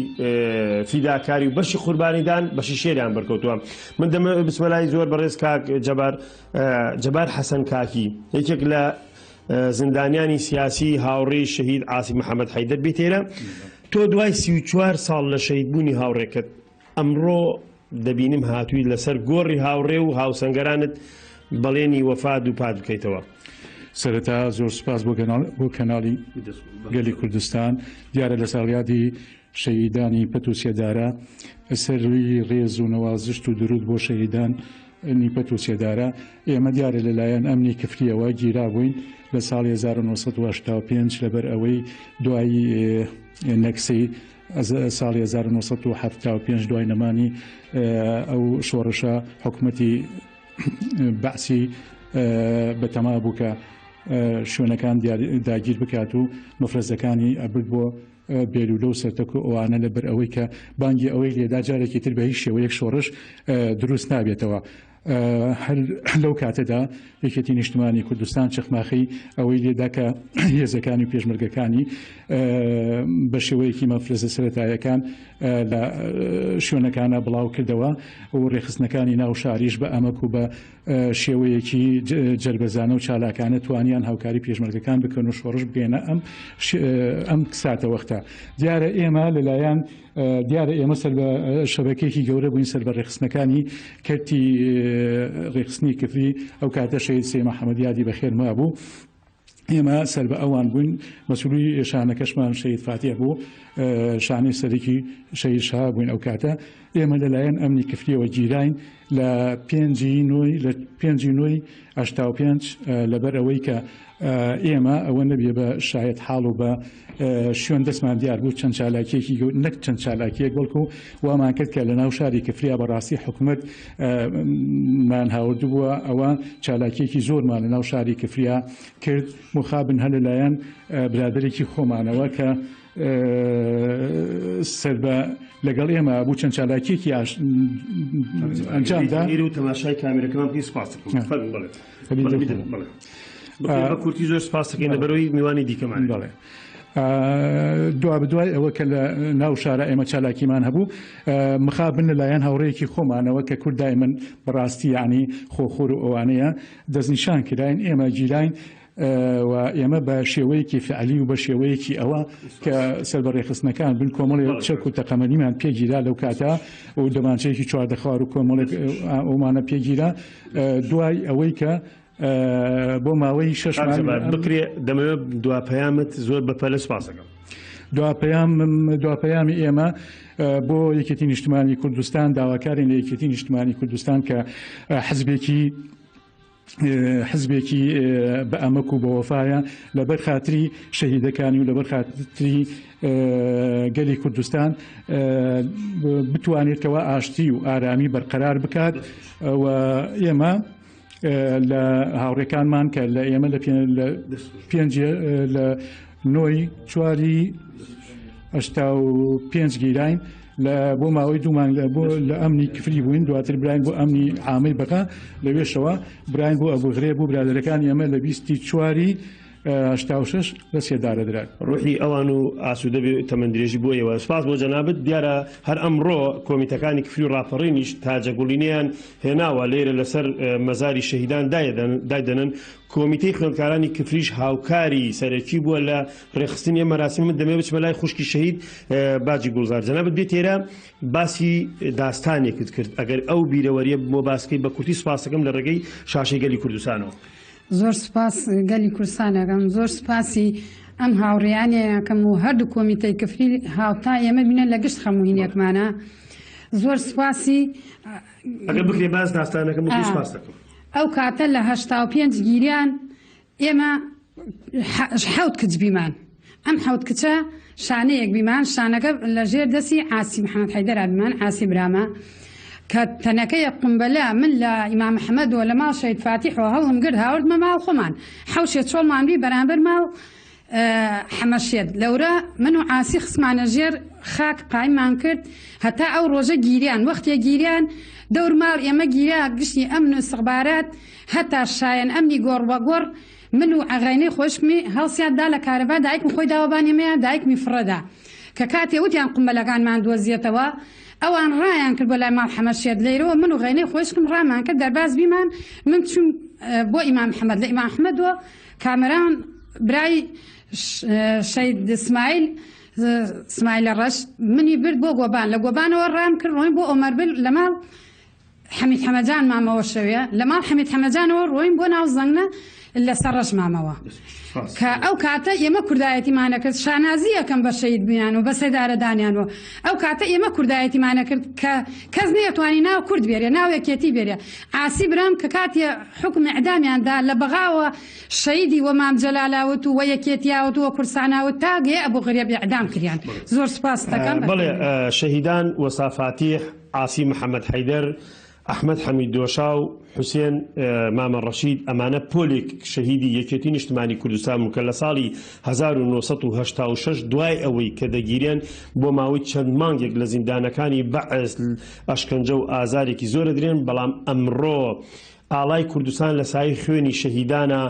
فیداکاری و بەشی قوربانیدان بەشی شێریان بەرکەوتووە. من دەمەوێت بچمە لای زۆر بەڕێز کاک جەبار جەبار حەسەن کاکی، یەکێک لە زیندانیانی سیاسی هاوڕێی شەهید عاسی محەممەد حەیدەر بێتێرە. تۆ دوای 34 ساڵ لە شەهیدبوونی هاوڕێکەت ئەمڕۆ دەبینم هاتووی لەسەر گۆڕی هاوڕێ و هاوسەنگەرانت بەڵێنی وەفا دووپات بکەیتەوە. سەرەتا زۆر سوپاس بۆ کەناڵی گەلی کوردستان. دیارە لە ساڵیادی شەهیدانی پەت و سێدارە سەروی ڕێز و نەوازشت و درود بۆ شەهیدان نیپەت و سێدارە. ئێمە دیارە لەلایەن ئەمنی کفریەوە گیرا بووین لە ساڵی 1985 لەبەر ئەوەی دوایی نەکسەی ساڵی 1975 دوای نەمانی ئەو شۆڕشە حکومەتی بەعسی بەتەما بوو کە شوێنەکان داگیر بکات و مفرەزەکانی ئەبرد بۆ بێلولە و سەرتەک و ئەوانە، لەبەر ئەوەی کە بانگی ئەوەی لێدا جارێکی تر بە هیچ شێوەیەک شۆڕش دروست نابێتەوە. هەر لەو کاتەدا یەکێتی نیشتمانی کوردستان چەخماخەی ئەوەی لێدا کە هێزەکانی و پێشمەرگەکانی بە شێوەیەکی مەفرەزە سەرەتایەکان لە شوێنەکانە بڵاو کردەوە و ڕێکخستنەکانی ناو شاریش بە ئەمەک و بە شێوەیەکی جەربەزانە و چالاکانە توانیان هاوکاری پێشمەرگەکان بکەن و شۆڕش بگەینە ئەم ساتەوەختە. دیارە ئێمە لەلایەن دیارە ئێمە سەر بە شەبەکەیەکی گەورە بووین سەر بە ڕێکخستنەکانی کەرتی ڕێکخستنی کفری. ئەو کاتە شەهید سەید محەممەد یادی بەخێر مابوو، ئێمە سەر بە ئەوان بووین. مەسوولی شانەکەشمان شەهید فاتیح بوو، شانەی سەرەکی شەهید شەهاب بووین. ئەو کاتە ئێمە لەلایەن ئەمنی کفریەوە گیراین لە 5/9/85 لەبەر ئەوەی کە ئێمە ئەوە نەبێ بە شایەت حاڵ و بە شوێن دەستمان دیار بوو چەند چالاکیەکی نەک چەند چالاکیەک بەڵکو وامان کرد کە لە ناو شاری کفریا بەڕاستی حکومەت مان هاوردبووە. ئەوە چالاکیەکی زۆرمان لە ناو شاری کفریا کرد. مخابن هەر لەلایەن برادێکی خۆمانەوە کە سەر بە لەگەڵ ئێمە بوو چەند چالاکیەکی ئەنجامدا. و تەماشای کامێرەکەمان بکەین. سپاس دەکەم. فەرموو، بەڵێ. بەڵێ. بە کورتی زۆر سپاس دەکەین لەبەرەوەی میوانی دیکەمان. بەڵێ. دوا بدوای ئەوە کە لە ناو شارە ئێمە چالاکیمان هەبوو، مخابن لەلایەن هاوڕێیەکی خۆمانەوە کە کورد دایمەن بەڕاستی یعنی خۆخۆر و ئەوانەیە دەستنیشان کراین، ئێمە گیراین و ئێمە بە شێوەیەکی فعلی و بە شێوەیەکی ئەوە کە سەر بە ڕێکخستنەکان بن کۆمەڵێک چەک و تەقەمەنیمان پێگیرا لەو کاتە و دەمانچەیەکی چواردەخوار و کۆمەڵێک ئەومانە پێگیرا. دوای ئەوەی کە بۆ ماوەی 6 مانگ بکرێ دەمەوێت دوا پەیامت زۆر بەپەلە سپاسەکەم. دوا پەیامی ئێمە بۆ یەکێتی نیشتمانی کوردستان، داواکارین لە یەکێتی نیشتمانی کوردستان کە حزبێکی بە ئەمەک و بەوەفایە لەبەر خاتری شەهیدەکانی و لەبەر خاتری گەلی کوردستان بتوانێتەوە ئاشتی و ئارامی بەرقەرار بکات. و ئێمە لە هاوڕێکانمان کە لە ئێمە لە پێنج لە 9/4/85 گیراین لە بۆ ماوەی دوو مانگ بۆ لە ئەمنی کفری بووین، دواتر براین بۆ ئەمنی عامەی بەغا، لەوێشەوە براین بۆ ئەبوغرێ بوو. برادەرەکانی ئێمە لە 24 86 لە سێدارە دران. ڕوحی ئەوان و ئاسوودە بێ تەمەندرێژی بۆ ئێوە. سپاس بۆ جەنابت. دیارە هەر ئەمڕۆ کۆمیتەکانی کفری و ڕاپەڕینیش تاجەگوڵینەیان هێناوە لێرە لەسەر مەزاری شەهیدان دایدەنن. کۆمیتەی خوێندکارانی کفریش هاوکاری سەرەکی بووە لە ڕێکخستنی ئەم مەراسیمە. من دەمەوێت بچمە لای خوشکی شەهید باجی گوڵزار. جەنابت بێت ئێرە باسی داستانێکت کرد، ئەگەر ئەو بیرەوەریە بۆ باسکەی بە کورتی سوپاستەکەم لە ڕێگەی شاشەی گەلی کوردستانەوە. زۆر سوپاس گەلی کوردستان ئەکەم، زۆر سوپاسی ئەم هاوڕێیانەی ئەکەم و هەردوو کۆمیتەی کفری هاوتا ئێمە بینە لە گشت خەم و هینێکمانە. زۆر سوپاسی ئەگەر بکرێ باس داستانەکەم بکەی سوپاس دەکەم. ئەو کاتە لە 85 گیریان ئێمە حەوت کچ بیمان ئەم حەوت کچە شانەیەک بیمان شانەکە لە ژێر دەستی عاسی محەمەد حەیدەرا بیمان عاسی برامە کە تەنەکەیە قومبەلە من لە ئیمام محەمەدەوە لە ماڵ شەهید فاتیحەوە هەڵم گرت هاوردمە ماڵ خۆمان حەوشێ چۆڵمان بی بەرامبەر ماڵ حەمەشێت لەورە من و عاسی خستمانە ژێر خاک قایممان کرد هەتا ئەو ڕۆژە گیریان وەختێ گیریان دەور ماڵ ئێمە گیرا گشتی ئەمن و استخبارات هەتا شایەن ئەمنی گۆڕ وە گۆڕ من و عەغەینەی خۆشکمی هەڵسیان دا لە کارەبا دایکم خۆی داوە بان ئێمەیان دایکمی فڕە دا کە کاتێ وتیان قومبەلەکانمان دۆزیەتەوە ئەوان ڕایان کرد بۆ لای ماڵ حەمە شێت لەیرەوە من و غەینەی خۆشکم ڕامان کرد دەرباز بیمان من چوم بۆ ئیمام محەمەد لە ئیمام محەمەدەوە کامەران برای شەید سمایل سمایلە ڕەش منی برد بۆ گۆبان لە گۆبانەوە ڕام کرد ڕۆین بۆ ئۆمەربل لە ماڵ حەمید حەمەجان مامەوە شەوێ لە ماڵ حەمید حەمەجانەوە ڕۆین بۆ ناو زەنگنە لەسەر ڕەش مامەوە کە ئەو کاتە ئێمە کوردایەتیمانە کرد شانازی ئەکەم بە شەهید بوویان و بە سێدارەدانیان و ئەو کاتە ئێمە کوردایەتیمانە کرد کە کەس نەیەتوانی ناو کورد بێرێ ناو یەکێتی بێرێ عاسی برام کە کاتێ حوکم ئیعدامیان دا لە بەغاوە شەیدی وە مام جەلالاوت و وە یەکێتیاوت و وە کوردساناوت تا گەیە ئەبو غرێب ئیعدام کریان زۆر سوپاست دەکەم. بەڵێ شەهیدان وەسا فاتیح، عاسی محەمەد حەیدەر، ئەحمەد حەمید دۆشاو، حوسێن مامە ڕەشید ئەمانە پۆلێک شەهیدی یەکێتی نیشتمانی کوردستان بوون کە لە ساڵی 1986 دوای ئەوەی کە دەگیرێن بۆ ماوەی چەند مانگێک لە زیندانەکانی بەعس ئەشکەنجە و ئازارێکی زۆر دەدرێن بەڵام ئەمڕۆ ئاڵای کوردستان لە سایەی خوێنی شەهیدانا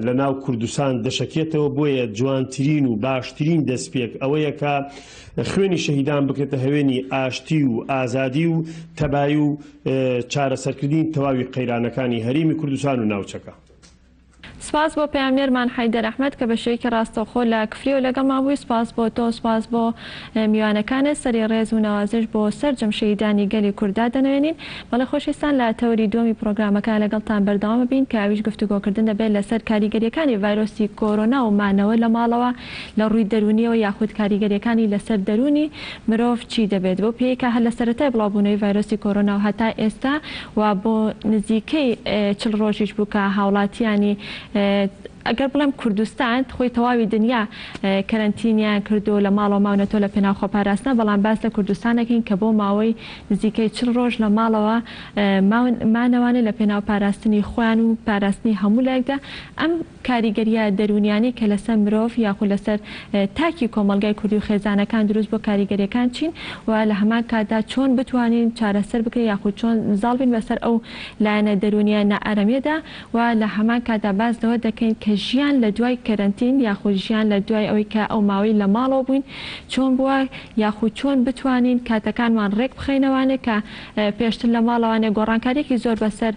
لە ناو کوردستان دەشەکێتەوە، بۆیە جوانترین و باشترین دەستپێک ئەوەیە کە خوێنی شەهیدان بکرێتە هەوێنی ئاشتی و ئازادی و تەبایی و چارەسەرکردنی تەواوی قەیرانەکانی هەرێمی کوردستان و ناوچەکە. سپاس بۆ پەیامنێرمان حەیدەر ئەحمەد کە بە شێوەیەکی ڕاستەوخۆ لە کفریەوە لەگەڵمان بووی، سپاس بۆ تۆ، سپاس بۆ میوانەکانت، سەری ڕێز و نەوازش بۆ سەرجەم شەهیدانی گەلی کورد دادەنەوێنین. بەڵێ خۆشەویستان لە تەوەری دووەمی پڕۆگرامەکە لەگەڵتان بەردەوام ئەبین کە ئەویش گفتوگۆکردن دەبێت لەسەر کاریگەریەکانی ڤایرۆسی کۆرۆنا و مانەوە لە ماڵەوە لە ڕووی دەروونیەوە یاخود کاریگەریەکانی لەسەر دەروونی مرۆڤ چی دەبێت بەو پێیەی کە هەر لە سەرەتای بڵاوبوونەوەی ڤایرۆسی کۆرۆنا و هەتا ئێستا و بۆ نزیکەی 40 ڕۆژیش بوو کە هاوڵاتیانی ئەگەر بڵێم کوردستان خۆی تەواوی دنیا کەرەنتینیان کردو لە ماڵەوە ماونەتەوە لە پێناو خۆپاراستنە بەڵام باس لە کوردستان ئەکەین کە بۆ ماوەی نزیکەی 40 ڕۆژ لە ماڵەوە مانەوانێ لە پێناو پاراستنی خۆیان و پاراستنی هەموو لایەکدا ئەم کاریگەرییە دەروونیانەی کە لەسەر مرۆڤ یاخود لەسەر تاکی کۆمەڵگای کوردی و خێزانەکان دروست بووە کاریگەرییەکان چین و لە هەمان کاتدا چۆن بتوانین چارەسەر بکرێت یاخود چۆن زاڵ بین بەسەر ئەو لایەنە دەروونییە نائارامییەدا و لە هەمان کاتدا باس لەوە دەکەین کە ژیان لە دوای کەرەنتین یاخود ژیان لە دوای ئەوەی کە ئەو ماوەی لە ماڵەوە بووین چۆن بووە یاخود چۆن بتوانین کاتەکانمان ڕێک بخەینەوانێ کە پێشتر لە ماڵەوانێ گۆڕانکارییەکی زۆر بەسەر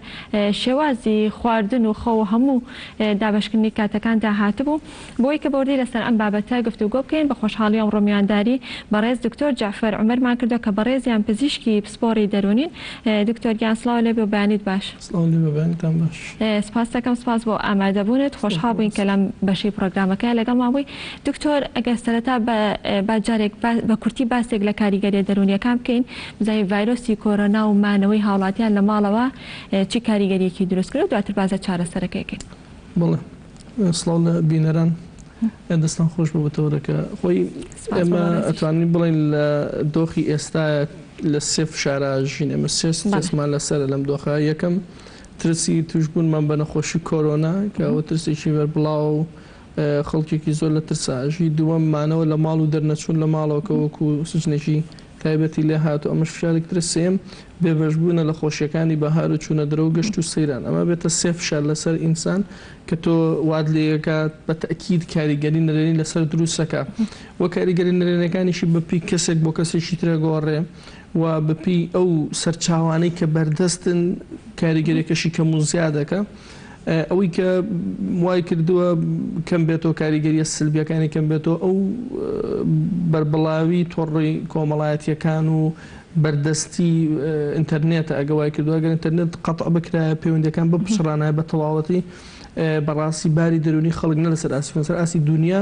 شێوازی خواردن و خەو و هەموو دابەشکردنی کاتەکاندا هاتبوو. بۆی کە بەوردی لەسەر ئەم بابەتە گفتوگۆ بکەین بە خۆشحاڵی ئەمڕۆ میوانداری بەڕێز دکتۆر جەعفەر عومەرمان کردووە کە بەڕێزیان پزیشکی پسپۆڕی دەروونین. دکتۆر گیان سڵاو لێبێ و بەیانیت باش. سڵاو لێبێ بەیانیتان باش. سپاست دەکەم سپاس بۆ ئامادەبوونت خۆشحاڵ بووین کە لەم بەشەی پڕۆگرامەکە لەگەڵمان بووی. دکتۆر ئەگەر سەرەتا با جارێک بە کورتی باسێک لە کاریگەریە دەروونیەکان بکەین بزانین ڤایرۆسی کۆرۆنا و مانەوەی هاوڵاتیان لە ماڵەوە چی کاریگەریەکی دروست کردوە دواتر باس لە چارەسەرەکەی ئەکەین. بەڵێ سڵاو لە بینەران دەستان خۆش بۆ بەتەوەرەکە خۆی ئێمە ئەتوانین بڵێین لە دۆخی ئێستاە لە سێ فشارا ژین ئێمە سێ سترێسمان لەسەرە لەم دۆخە یەکەم ترسی توشبوونمان بە نەخۆشی کۆرۆنا کە ئەوە ترسێکی بەربڵاوە و خەڵکێکی زۆر لە ترسا ئەژی دووەم مانەوە لە ماڵ و دەرنەچوون لە ماڵەوە کە وەکو سجنێکی. تایبەتی لێ هاتوو ئەمەش فشارێکی ترە. سێیەم، بێبەشبوونە لە خۆشیەکانی بەهار و چوونە دەرەوە و گەشت و سەیران. ئەمە بێتە سێ فشار لەسەر ئینسان کە تۆ وات لێکات بە تەئکید کاریگەری نەرێنی لەسەر دروستەکا و کاریگەری نەرێنەکانیشی بە پێی کەسێک بۆ کەسێکی ترە گۆڕێ و بە پێی ئەو سەرچاوانەی کە بەردەستن کاریگەریەکەشی کەم و زیادەکا. ئەوەی کە وای کردووە کەم بێتەوە کاریگەریە سلبیەکانی کەم بێتەوە ئەو بەربڵاوی تۆڕی کۆمەڵایەتیەکان و بەردەستی ئینتەرنێتە ئەگە وای کردووە ئەگەر ئینتەرنێت قەتع بکرایە پەیوەندیەکان بپچڕانایە بە تەواوەتی بەڕاستی باری دەروونی خەڵک نە لەسەر ئاستی لەسەر ئاستی دونیا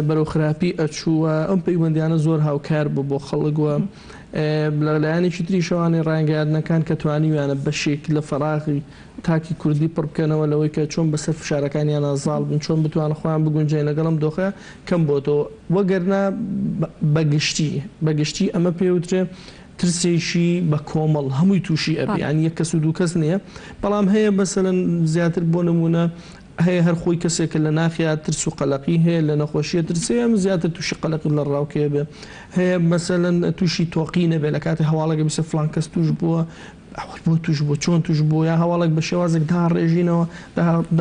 بەرەو خراپی ئەچوو و ئەم پەیوەندیانە زۆر هاوکار بوو بۆ خەڵک و لە لایەنێکی تریشەوانەی ڕاگەیاندنەکان کە توانیویانە بەشێک لە فەراغی تاکی کوردی پڕ بکەنەوە لەوەی کە چۆن بەسەر فشارەکانیانا زاڵ بن، چۆن بتوانن خۆیان بگونجێنن لەگەڵ ئەم دۆخە کەم بۆتەوە. وەگەرنا بە گشتی بە گشتی ئەمە پێ وترێ ترسێکی بە کۆمەڵ هەمووی تووشی ئەبێ یانی یەک کەس و دوو کەس نییە بەڵام هەیە مەسەلەن زیاتر بۆ نموونە هەیە هەر خۆی کەسێکە لە ناخیا ترس و قەلەقی هەیە لە نەخۆشیە ترسێ ئەم زیاتر تووشی قەلەقی لە ڕاوکێ بێ هەیە مەسەلەن تووشی تۆقی نەبێ لە کاتی هەواڵێک بیسێ فڵان کەس تووش بووە ئەوەی بۆ توش بوو چۆن توش بوو یا هەواڵێک بە شێوازێک داڕێژینەوە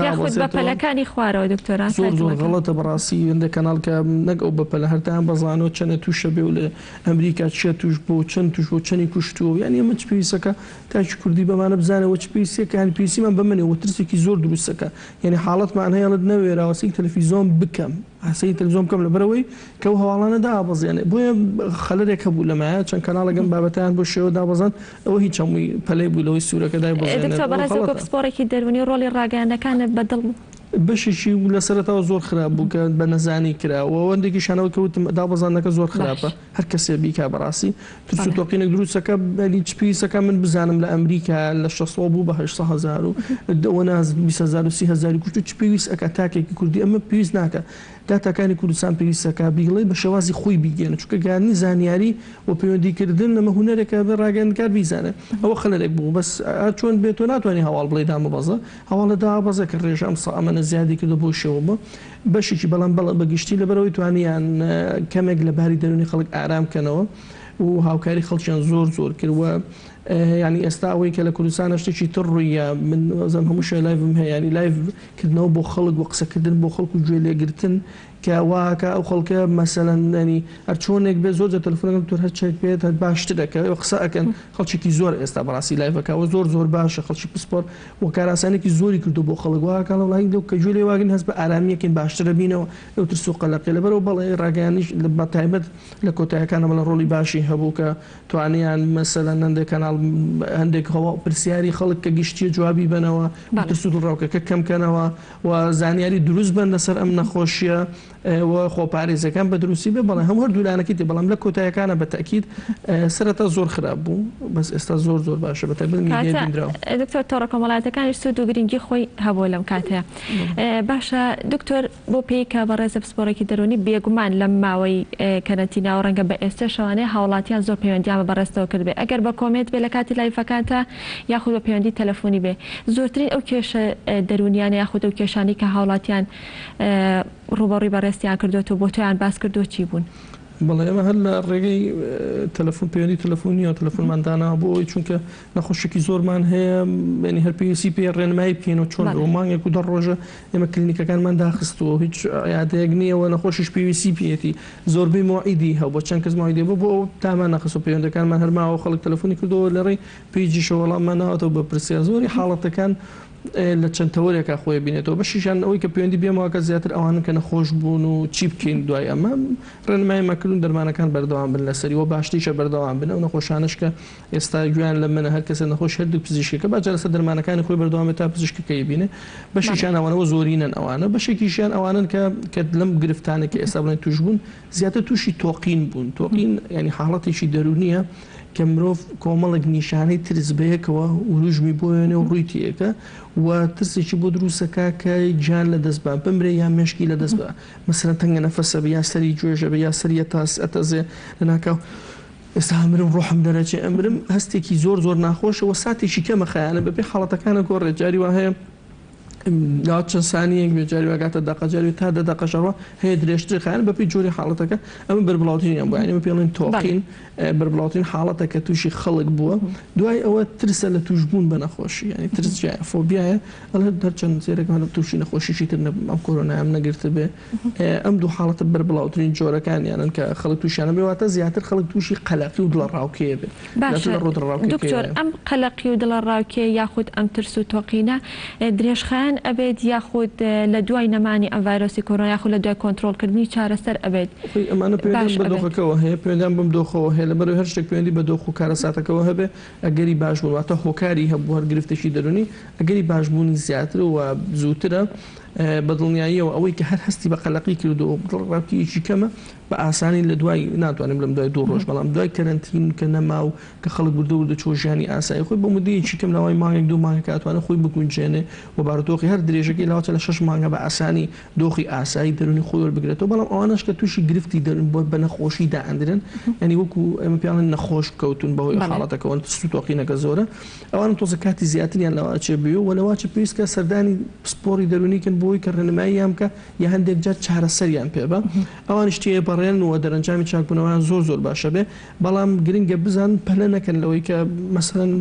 یاخود بە پەلەکانی خوارەوە دکتۆر زۆر زۆر غەڵەتە بەڕاستی هەندێک کەناڵ کە نەک ئەو بەپەلە هەردان بەزانەوە چەنە تووشە بێ و لە ئەمریکا چیە توش بوو چەند توش بوو چەنی کوشتووە یانی ئەمە چ پێویستەکە تاکی کوردی بەمانە بزانەوە چ پێویستیەکە یانی پێویستیمان بەمە نیە و ترسێکی زۆر دروستەکە یانی حاڵەتمان هەیە ئەڵێت نەوێراوە سەیری تەلەفیزۆن بکەم سەیری تەلەفزیۆن بکەم لەبەرئەوەی کە ئەو هەواڵانە دابەزێنێ بۆیە خەلەرێک هەبوو لەمایە چەند کەناڵێک ئەم بابەتەیان بۆ شێوە دابەزاند ئەوە هیچ هەمووی پەلەی بوو لەوەی سوورەکە دایبەزێنێت دکتۆر ئەوە بەڕێز وەکو غەڵەتە. پسپۆڕێکی دەروونی ڕۆڵی ڕاگەیاندنەکانت بە دڵ بوو؟ بەشێکی لە سەرەتاوە زۆر خراپ بوو کە بە نەزانی کرا و هەندێکیشیان ئەوەی کە وتم دابەزاندنەکە زۆر باش. خراپە هەر کەسێ بیکا بەڕاستی ترس و بەڵێ. تۆقینێک دروستەکە یانی چ پێویستەکا من بزانم لە ئەمریکا لە شەسەوە بوو بە هەشت هەزار و ئەوە ناز 20 هەزار و 30 هەزاری کوشت و چ پێویست ئەکا تاکێکی کوردی ئەمە پێویست ناکا داتاکانی کوردستان پێویستەکا بیڵێ بە شێوازی خۆی بیگەێنە چونکە گەیاندنی زانیاری و پەیوەندی کردن ئەمە هونەرێکە بێ ڕاگەیاندنکار بیزانێ ئەوە خەلەلێک بوو بەس هەر چۆن بێ تۆ ناتوانانی هەواڵ بڵێی دامەبەزە هەواڵە دابەزە کە ڕێژە ئەم سا ئەمەنە زیادی کردو بەو شێوە بوو بەشێکی بەڵام بەڵێ بە گشتی لەبەرئەوەی توانیان کەمێک لە باری دەروونی خەڵک ئارام کەنەوە و هاوکاری خەڵکیان زۆر زۆر کرد و یانی ئێستا ئەوەی کە لە کوردستانە شتێکی تر ڕوویە من وەزم هەموو شوێ live م هەیە ینی live کردنەوە بۆ خەڵک و قسەکردن بۆ خەڵک و گوێ لێگرتن کە واکە ئەو خەڵکە مەسەلەن ینی هەر چۆنێک بێ زۆر جار تەلەفۆنەکەم تۆ هەر چێک بێت هەر باشترە کە قسە ئەکەن خەڵکێکی زۆر ئێستا بەڕاستی live ەکە و زۆر زۆر باشە خەڵکی پسپۆر و کارئاسانێکی زۆری کردو بۆ خەڵک واکە وڵی لەو کە گوێ لێ واگرن هەست بە ئارامیەکەین باشترە بینەوە لەو ترس و قەلەقی لەبەرەوە بەڵێ ڕاگەیاندنیش بە تایبەت لە کۆتایەکانە بەڵێ ڕۆڵی باشی هەبوو کە توانیان مەسەلەن هەندێک کەناڵ هەندێک هەوا پرسیاری خەڵک کە گشتیە جوابی بەنەوە و ترس و دڵڕاوکەکە کەم کەنەوە و زانیاری دروست بن لەسەر ئەم نەخۆشیە و خۆپارێزیەکان بە دروستی بێ بەڵێ هەموو هەردوو لایەنەکەی تێ بەڵام لە کۆتایەکانە بە تەئکید سەرەتا زۆر خراپ بوو بەس ئێستا زۆر زۆر باشە بە تایبەت میدیای کاتە بینراو. دکتۆر تۆڕە کۆمەڵایەتەکانیش سوود و گرنگی خۆی هەبووە لەم کاتەیە باشە دکتۆر بۆ پێی کە بەڕێزە پسپۆڕێکی دەروونی بێگومان لەم ماوەی کەرەنتیناوە ڕەنگە بە ئێستەشەوانەیە هاوڵاتیان زۆر پەیوەندیان بە بەڕێزتەوە کردبێ ئەگەر بە comment بێ لە کاتی live ەکانتا یاخود بە پەیوەندی تەلەفۆنی بێ زۆرترین ئەو کێشە دەروونیانە یاخود ئەو کێشانەی کە هاوڵاتیان ڕووبەڕووی بەڕێزتیان کردۆتەوە بۆ تۆیان باس کردووە چی بوون؟ بەڵێ ئێمە هەر لە ڕێگەی تەلەفۆن پەیوەندی تەلەفۆنیەوە تەلەفۆنمان داناوە بۆ ئەوەی چونکە نەخۆشێکی زۆرمان هەیە یعنی هەر پێویستی پێ ڕێنمایی بکەین و چۆن بۆ مانگێک و دە ڕۆژە ئێمە کلینیکەکانمان داخستووە و هیچ عیادەیەک نییە و نەخۆشیش پێویستی پێیەتی زۆربەی مۆعیدی هەبوو چەند کەس مۆعیدی بوو بۆ ئەو تامان نەخستووە پەیوەندەکانمان هەر ماوە خەڵک تەلەفۆنی کردەوە لە ڕێی پەیجیشەوە وەڵاممان ناوەتەوە بە پرسیار زۆری حاڵەتەکان لە چەند تەوەرێکا خۆی بینێتەوە بەشیشیان ئەوەی کە پەیوەندی بێمەوە کە زیاتر ئەوانن کە نەخۆش بوون و چی بکەین دوای ئەمە ڕێنماییمان کردوون دەرمانەکان بەردەوام بن لەسەری و باشتریشە بەردەوام بن ئەو نەخۆشانەش کە ئێستا گوێیان لە منە هەر کەسێ نەخۆش هەردوو پزیشکەکە با جا لەسەر دەرمانەکانی خۆی بەردەوام بێت تا پزیشکەکەی بینێ بەشێکیان ئەوانەوە زۆرینەن ئەوانە بەشێکیشیان ئەوانن کە کە لەم گرفتانە کە ئێستا بڵێن توش بوون زیاتر تووشی تۆقین بوون تۆقین ینی حاڵەتێکی دەروونیە کە مرۆڤ کۆمەڵێک نیشانەی ترس بەیەکەوە وروژمی بۆیەنێ و ڕووی تێکە و ترسێکی بۆ دروستەکە کە گیان لە دەست بە بمرێ یان مێشکی لە دەست بە مەسەلەن تەنگە نەفەسە بێ یان سەری گوێژە بێ یا سەری ئەتاس ئەتەزێ لەناکاو ئێستا ئەمرم ڕۆحم دەرەچێ ئەمرم هەستێکی زۆر زۆر ناخۆشە وە ساتێکی کەمە خەیانە بەپێی حاڵەتەکانە گۆڕێت جاری وا هەیە. لا چەند سانیەک بێ جاری واگاتە دەقە جاری تا دە دەقەش ئەڕوا هەیە درێژتر خایەن بەپێی جۆری حاڵەتەکە ئەمە بەربڵاوترینیان بووە یانی ئەمە پێڵێن تۆقین بەربڵاوترین حاڵەتە کە تووشی خەڵک بووە دوای ئەوە ترسە لە تووشبوون بە نەخۆشی یانی ترس جیایە فۆبیایە ئەڵێ هەرچەند زێرەکە هەر تووشی نەخۆشیی تر نەبم ئەم کۆرۆنایەم نەگرتبێ ئەم دوو حاڵەتە بەربڵاوترین جۆرەکانیانن کە خەڵک تووشیانە بێ واتە زیاتر خەڵک تووشی قەلەقی و دڵەڕاوکێ بێ باشە دکتۆر ئەم قەلەقی و دڵەڕاوکێ یاخود ئەم ترس و تۆقینە درێژخایەن ئەبێت یاخود لە دوای نەمانی ئەم ڤایرۆسی کۆرۆنا یاخود لە دوای کۆنترۆڵکردنی چارەسەر ئەبێت خۆی ئەمانە باش پەیوەندیان بە ئەبێت؟ دۆخەکەوە هەیە پەیوەندیان بەم دۆخەوە هەیە لەبەرئەوەی هەر شتێک پەیوەندی بە دۆخ و کارەساتەکەوە هەبێ ئەگەری باش بوون واتە هۆکاری هەبوو هەر گرفتێکی دەروونی ئەگەری باش بوونی زیاتر و زووترە بە دڵنیاییەوە ئەوەی کە هەر هەستی بە قەلەقی کردووە و دڵەڕاوکێیەکی کەمە بە ئاسانی لە دوای ناتوانم بڵێم دوای دوو ڕۆژ بەڵام دوای کەرەنتین کە نەما و کە خەڵک وردە وردە چووە ژیانی ئاسایی خۆی بۆ مدەیەکی کەم لەوای مانگێک دوو مانگێک ئەتوانێت خۆی بگونجێنێ و بارودۆخی هەر درێژەکەی لاوەچە لە شەش مانگە بە ئاسانی دۆخی ئاسایی دەروونی خۆی وەربگرێتەوە بەڵام ئەوانەش کە تووشی گرفتی دەروون بۆ بە نەخۆشی دائەندرێن یانی وەکو ئێمە پێیان ئەڵێن نەخۆش کەوتوون بەهۆی حاڵەتەکەوە ترس و تۆقینەکە زۆرە ئەوان تۆزە کاتی زیاتریان لەوە ئەچێ بوێ و لەوە ئەچێ پێویست کە سەردانی پسپۆڕی دەروونی کەن بۆی کە ڕێنماییان بکە یا هەندێک جار چارەسەریان پێ بە ئەوانیش تێپەڕێن و دەرەنجامی چاکبوونەوەیان زۆر زۆر باشە بێ بەڵام گرنگە بزانن پەلە نەکەن لەوەی کە مەسەلەن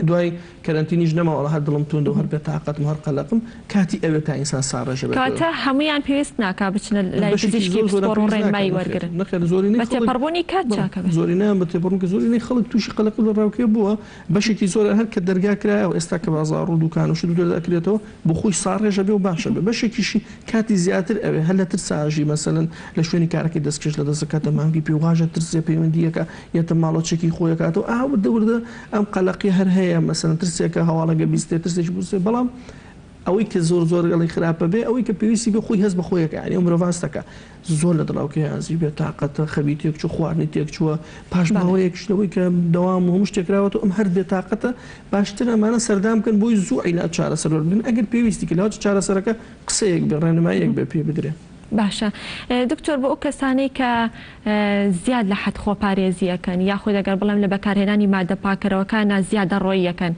دوای کەرەنتینیش نەما وەڵا هەر دڵم توندە و هەر بێتاقەتم و هەر قەلەقم کاتی ئەوێ تا ئینسان ساڕێژە بێتەوە. کەواتە هەموویان پێویست ناکا بچنە لای بەشێکی پزیشکی زۆر زۆرە پسپۆڕ و پێویست ناکا ڕێنمایی نەخێر وەرگرن نەخێر زۆرینەی بە خەڵک تێپەڕبوونی کات بەڵێ چاکە بێت. زۆرینەیان بە تێپەڕبوون کە زۆرینەی خەڵک تووشی قەلەقی و دڵەڕاوکێ بووە بەشێکی زۆر هەر کە دەرگا کرایەوە ئێستا کە بازاڕ و دوکان و شت و دەرگا کرێتەوە بۆ خۆی ساڕێژە بێ و باشە بێ بەشێکیشی کاتی زیاتر ئەوێ هەر لە ترسا ئەژی مەسەلەن لە شوێنی کارەکەی دەستکێش لە دەست ئەکات دەمامکی پێ واژە ترسێ پەیوەندییەکە یەتە ماڵەوە چەکی خۆی ئەکاتەوە ئا وردە وردە ئەم قەلەقیە هەر هەیە مەسەلەن ترسێکە هەواڵەکە بیستێ ترسێکی بوسێ بەڵام ئەوەی کە زۆر زۆر ئەڵێی خراپە بێ ئەوەی کە پێویستی بێ خۆی هەست بە خۆی ئەکا یانی ئەو مرۆڤ هەست ئەکا زۆر لە دڵەڕاوکێ ئازی بێ تاقەتە خەوی تێکچوو خواردنی تێکچووە پاش ماوەیەکیش لەوەی کە دەوام و هەموو شتێک کراوەتەوە ئەم هەر بێ تاقەتە باشترە ئەمانە سەردان بکەن بۆی زوو عیلاج چارەسەر وەربگرن ئەگەر پێویستی کرد لەوەچ چارەسەرەکە قسەیەک بێ ڕێنماییەک بێ پێ بدرێ. باشە دکتۆر بۆ ئەو کەسانەی کە زیاد لە حەد خۆپارێزی ئەکەن یاخود ئەگەر بڵێم لە بەکارهێنانی مادە پاکەرەوەکانا زیادەڕۆیی ئەکەن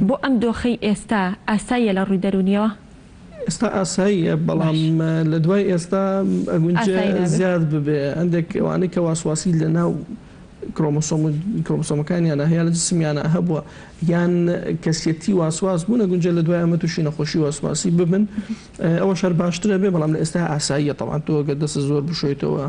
بۆ ئەم دۆخەی ئێستا ئاساییە لە ڕووی دەروونیەوە؟ ئێستا ئاساییە بەڵام لە دوای ئێستا ئەگونجێ زیاد ببێ هەندێک ئەوانەی کە واسواسی لە ناو کرۆمۆسۆم و کرۆمۆسۆمەکانیانە هەیە لە جسمیانە هەبووە یان کەسیەتی واسواس بوون ئەگونجێ لە دوای ئەمە تووشی نەخۆشی واسواسی ببن ئەوەش هەر باشترە بێ بەڵام لە ئێستا ئاساییە تەبعەن تۆ گەر دەستت زۆر بشۆیتەوە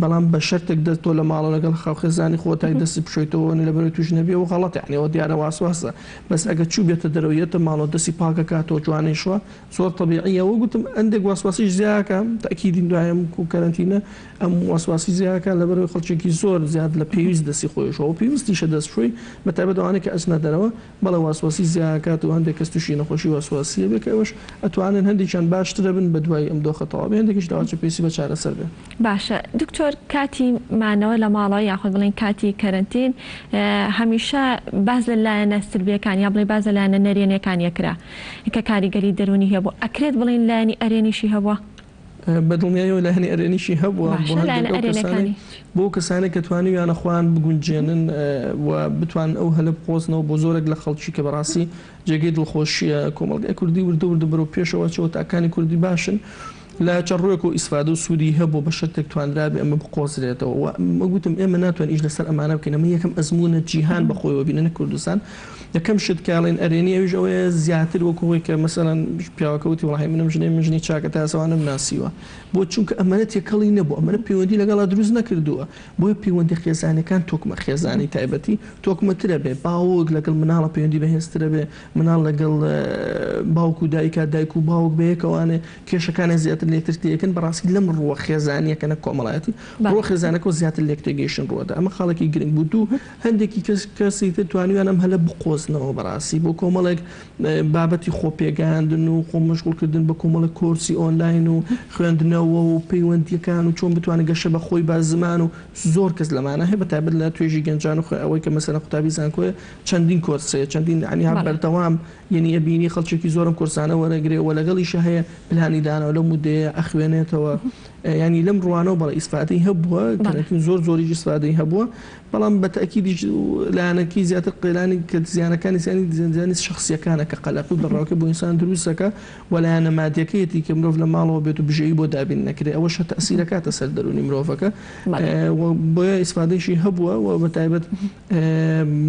بەڵام بە شەرتێک دەست تۆ لە ماڵەوە لەگەڵ خاو خێزانی خۆتای دەست بشۆیتەوە لە بەرەوەی توش نەبێ و غەڵەتە یعنی ئەوە دیارە واسواسە بەس ئەگەر چوو بێتە دەرەوە یەتە ماڵەوە دەستی پاکەکاتەوە جوانەی شوە زۆر تەبیعیە وە گوتم ئەندێک واسواسیش زیاکە تەئکیدین دوای ئەم کەرەنتینە ئەم واسواسی زیاکە لەبەرەوەی خەڵکێکی زۆر زیاد لە پێویست دەستی خۆی شوە و پێویستیشە دەست شۆی بە تایبەت ئەوانەی کە ئەچنە دەرەوە بەڵێ واسواسی زیاکات و هەندێک کەس توشی نەخۆشی واسواسیە بێ کە ئەوەش ئەتوانن هەندێکیان باشترە بن بە دوای ئەم دۆخە تەواو بێ هەندێکیش لەوانچە پێویستی بە چارەسەر بێ. باشە دکتۆر کاتی مانەوە لە ماڵەوە یاخود بڵێین کاتی کەرەنتین هەمیشە باس لە لایەنە سلبیەکان یا بڵێین باس لە لایەنە نەرێنیەکان یەکرا کە کاریگەری دەروونی هەبوو ئەکرێت بڵێین لایەنی ئەرێنیشی هەبووە؟ بە دڵنیاییەوە لایەنی ئەرێنیشی هەبووە بۆ باشە هەندێک لایەنە ئەو کەسانەی ئەرێنەکانی بۆ ئەو کەسانەی کە توانیویانە خۆیان بگونجێنن و بتوانن ئەو هەلە بقۆزنەوە بۆ زۆرێک لە خەڵکی کە بەڕاستی جێگەی دڵخۆشییە کۆمەڵگای کوردی وردە وردە بەرەو پێشەوە چووە تاکانی کوردی باشن لە چەند ڕووێکەوە ئیسفادە و سوودی هەبووە بە شەرتێک توانرابێ ئەمە بقۆزرێتەوە و وەک وتم ئێمە ناتوانین ئیش لەسەر ئەمانە بکەین ئەمە یەکەم ئەزموونە جیهان بە خۆیەوە بینێ نەک کوردستان یەکەم شت کە ئەڵێن ئەرێنی ئەویش ئەوەیە زیاتر وەکو ئەوەی کە مەسەلەن پیاوەکە وتی وەڵاهی منم ژنەی من ژنی چاکە تا ئێستا وا نەمناسیوە بۆ چونکە ئەمەنە تێکەڵی نەبوو ئەمەنە پەیوەندی لەگەڵا دروست نەکردووە بۆیە پەیوەندی خێزانیەکان تۆکمە خێزانی تایبەتی تۆکمەترە بێ باوک لەگەڵ مناڵە پەیوەندی بەهێزترە بێ مناڵ لەگەڵ باوک و دایکە دایک و باوک بەیەکەوانێ کێشەکانیان زیاتر لێکتر تێکن بەڕاستی لەم ڕووە خێزانیەکە نەک کۆمەڵایەتی ڕووە خێزانەکەوە زیاتر لێک تێگەیشتن ڕووەدا ئەمە خاڵێکی گرنگ بوو دوو هەندێکی کەس کەسی تر توانیویان ئەم هەلە بقۆزنەوە بەڕاستی بۆ کۆمەڵێک بابەتی خۆپێگەیاندن و خۆ مەشغوڵکردن بە کۆمەڵێک کۆرسی ئۆنلاین و خوێندنەوە و پەیوەندییەکان و چۆن بتوانێت گەشە بە خۆی با زمان و زۆر کەس لەمانە هەیە بە تایبەت لە توێژی گەنجان و ئەوەی کە مەسەلەن قوتابی زانکۆیە چەندین کۆرس هەیە چەندین یانی بەڵێ. بەردەوام یەنی ئەبینی خەڵکێکی زۆر ئەم کۆرسانە وەرەگرێ و لەگەڵیشا هەیە پلانی داناوە لەو مودەیە ئەخوێنێتەوە. یانی لەم ڕوانەوە بەڵێ ئیسفادەی هەبووە، کەرەنتین زۆر زۆریش ئیسفادەی هەبووە، بەڵام بە تەئکیدیش لایەنەکەی زیاتر قەیرانی کە زیانەکانی زیانی زیانی شەخسییەکانە کە قەلەقی و دڵەڕاوکێ بۆ ئینسان دروست دەکا و لایەنە مادیەکەیەتی کە مرۆڤ لە ماڵەوە بێت و بژێوی بۆ دابین نەکرێ ئەوەش تەئسیر ئەکاتە سەر دەروونی مرۆڤەکە و بۆیە ئیسفادەیشی هەبووە و بە تایبەت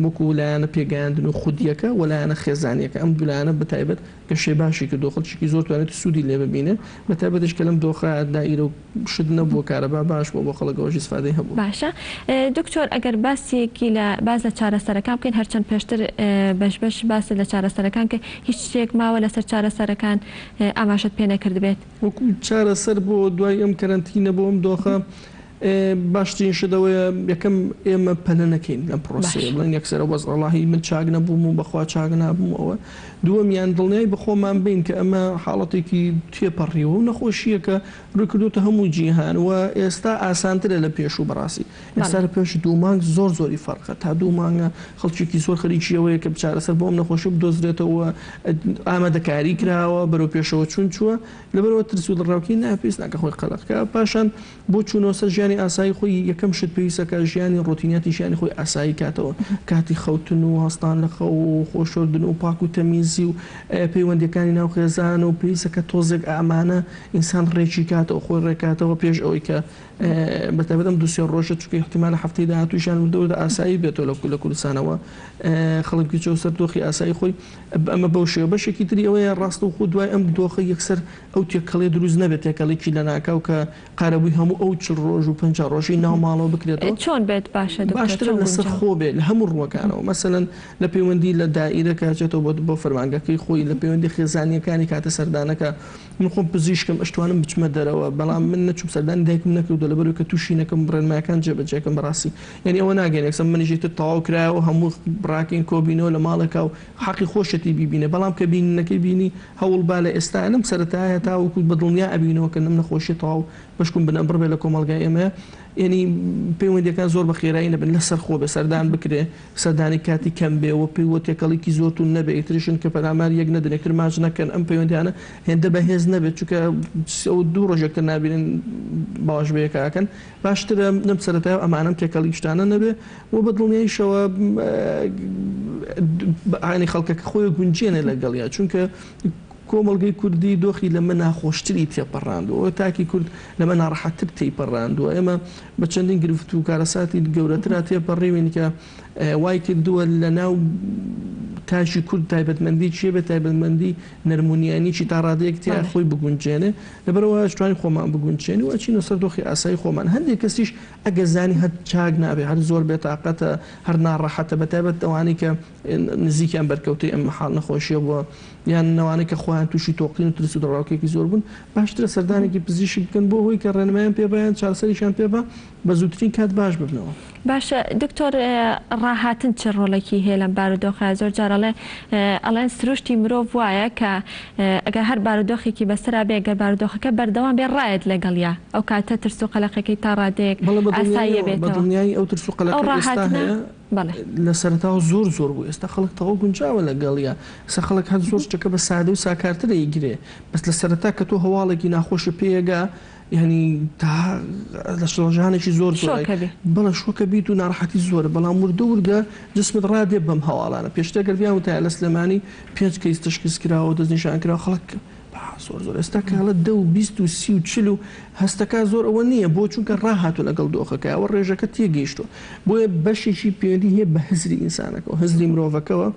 وەکوو لایەنە پێگەیاندن و خودییەکە و لایەنە خێزانییەکە ئەم دوو لایەنە بە تایبەت گەشەی باشی کردووە، خەڵکێکی زۆر توانیویەتی سوودی لێ ببینێ، بەتایبەتیش کە لەم دۆخە دائیرە و شت نەبووە، کارەبا باش بووە بۆ خەڵک ئەوەش ئیسفادەی هەبووە. باشە دکتۆر ئەگەر باسێکی لە باس لە چارەسەرەکان بکەین هەرچەند پێشتر بەش بەش باست لە چارەسەرەکان کرد هیچ شتێک ماوە لەسەر چارەسەرەکان ئاماژەت پێ نەکردبێت؟ وەکو چارەسەر بۆ دوای ئەم کەرەنتینە بۆ ئەم دۆخە باشترین شت ئەوەیە یەکەم ئێمە پەلە نەکەین لەم پرۆسەیە بڵێن یەکسەرە وەز وەڵاهی من چاک نەبووم و بەخوا چاک نابم و ئەوە دووەمیان دڵنیای بە خۆمان بین کە ئەمە حاڵەتێکی تێپەڕیوە و نەخۆشییەکە ڕووی کردوتە هەموو جیهان و ئێستا ئاسانترە لە پێشوو بەڕاستی ئێستا لە پێش دوو مانگ زۆر زۆری فەرقە تا دوو مانگە خەڵکێکی زۆر خەریکی ئەوەیە کە چارەسەر بۆ ئەم نەخۆشی بدۆزرێتەوە ئامادەکاری کراوە بەرەو پێشەوە چوون چووە لەبەرئەوە ترس و دڵڕاوکێی نا پێویست ناکە خۆی قەلەق کا پاشان بۆ چوونەوە سەر ژیانی ئاسایی خۆی یەکەم شت پێویستە کە ژیانی ڕۆتیناتی ژیانی خۆی ئاسایی کاتەوە کاتی خەوتن و هەستان لە خەو و خۆشۆردن و پاک و تەمیزی و پەیوەندیەکانی ناو خێزان و پێویستە کە تۆزێک ئامانە ئینسان ڕێکی کاتەوە خۆی ڕێکاتەوە پێش ئەوەی کە بەتایبەت ئەم دوو سێ ڕۆژە چونکە ئیحتیمالە هەفتەی داهاتوو ژیان وردە وردە ئاسایی بێتەوە لە کوردستانەوە خەڵک بچێتەوە سەر دۆخی ئاسایی خۆی ئەمە بەو شێوە بەشێکی تری ئەوەیە ڕاستەوخۆ دوای ئەم دۆخە یەکسەر ئەو تێکەڵیە دروست نەبێت، تێکەڵیکی لەناکاو کە قەرەبووی هەموو ئەو 40 ڕۆژ و 50 ڕۆژەی ناو ماڵەوە بکرێتەوە. چۆن بێت باشە دکتۆر باشترە چۆن لەسەر گونجاو؟ خۆ بێت لە هەموو ڕووەکانەوە مەسەلەن لە پەیوەندی لە دائیرە کە ئەچێتەوە بۆ بۆ فەرمانگەکەی خۆی لە پەیوەندی خێزانییەکانی کاتە سەردانەکە من خۆم پزیشکم ئەشتوانم بچمە دەرەوە بەڵام من نەچووم سەردانی دایکم نەکردووە لەبەرئەوەی کە تووشی نەکەم ڕێنمایەکان جێبەجێکەم بەڕاستی یانی ئەوە ناگەین یەکسەر منیش ئیتر تەواو کرایەوە هەموو ڕاکەین کۆبینەوە لە ماڵێکا و حەقی خۆشیەتی بیبینێ بەڵام کە بینینەکەی بینی هەوڵ با لە ئێستایا لەم سەرەتایە تاوەکو بە دڵنیا ئەبینەوە کە لەم نەخۆشیە تەواو بەشکم بنەبڕ بێ لە کۆمەڵگای ئێمەیا یەنی پەیوەندیەکان زۆر بە خێرایی نەبن لەسەر خۆ بێ سەردان بکرێ سەردانی کاتی کەم بێ و پێوە تێکەڵیکی زۆر توند نەبێ ئیتریشن کە پەلامار یەک نەدەن یەکتر ماچ نەکەن ئەم پەیوەندیانە هێندە بەهێز نەبێت چونکە ئەو دوو ڕۆژ یەکتر نابینن باوەش بە یەکا ئەکەن باشترە لەم سەرەتایەوە ئەمانەم تێکەڵی شتانە نەبێ و بە دڵنیاییشەوە یانی خەڵکەکە خۆی گونجێنێ لەگەڵیا چونکە کۆمەڵگەی کوردی دۆخی لەمە ناخۆشتری تێپەڕاندووە تاکی کورد لەمە ناڕەحەتتر تێیپەڕاندووە ئێمە بە چەندین گرفت و کارەساتی گەورەترا تێپەڕیوین کە وای کردووە لە ناو تاکی کورد تایبەتمەندی چیە بێت تایبەتمەندی نەرمونیانیی تا ڕادەیەک تیا خۆی بگونجێنێ لەبەرئەوە ئەشتوانین خۆمان بگونجێنین و ئەچینە سەر دۆخی ئاسایی خۆمان هەندێک کەسیش ئەگەر زانی هەر چاک نابێ هەر زۆر بێتاقەتە هەر ناڕەحەتە بەتایبەت ئەوانەی کە نزیکیان بەرکەوتەی ئەم حاڵ نەخۆشیە بووە یان ئەوانەی کە خۆیان تووشی تۆقین و ترس و دڵەڕاوکێکی زۆر بوون باشترە سەردانێکی پزیشک بکەن بۆ ئەوەی کە ڕێنمایان پێ با یان چارەسەریشیان پێ با بە زووترین کات باش ببنەوە. باشە دکتۆر ڕاهاتن چ ڕۆڵێکی هەیە لەم بارودۆخە زۆر جار ئەڵێ ئەڵێن سروشتی مرۆڤ وایە کە ئەگەر هەر بارودۆخێکی بەسەرا بێ گەر بارودۆخەکە بەردەوام بێ ڕایەت لەگەڵیا ئەو کاتە ترس و قەلەقەکەی تا ڕادەیەک بەڵێ بە ئاساییە دڵنیاییەوە بە بێتەوە دڵنیایی ئەو ترس و ئەو قەلەقەی ئێستا ڕاهاتنە هەیە بەڵێ. لە سەرەتاوە زۆر زۆر بوو ئێستا خەڵک تەواو گونجاوە لەگەڵیا ئێستا خەڵک هەر زۆر شتەکە بە سادە و ساکارتر ئەیگرێ بەس لە سەرەتا کە تۆ هەواڵێکی ناخۆشت پێ ئەگا یانی تا لە شڵەژانێکی زۆر زۆرای شۆکە بی. بەڵێ شۆکە بیت و ناڕەحەتی زۆرە بەڵام وردە وردە جسمت ڕادێ بەم هەواڵانە پێشتر گەر بیان وتایە لە سلێمانی پێنج کەیس تەشخیس کراوە و دەستنیشان کراوە خەڵک با زۆر زۆر ئێستا کە ئەڵێ دە و 20 و 30 و 40 و هەستەکە زۆر ئەوە نییە بۆ چونکە ڕاهاتوو لەگەڵ دۆخەکە ئەوە ڕێژەکە تێگەیشتووە بۆیە بەشێکی پەیوەندی هەیە بە هزری ئینسانەکەوە هزری مرۆڤەکەوە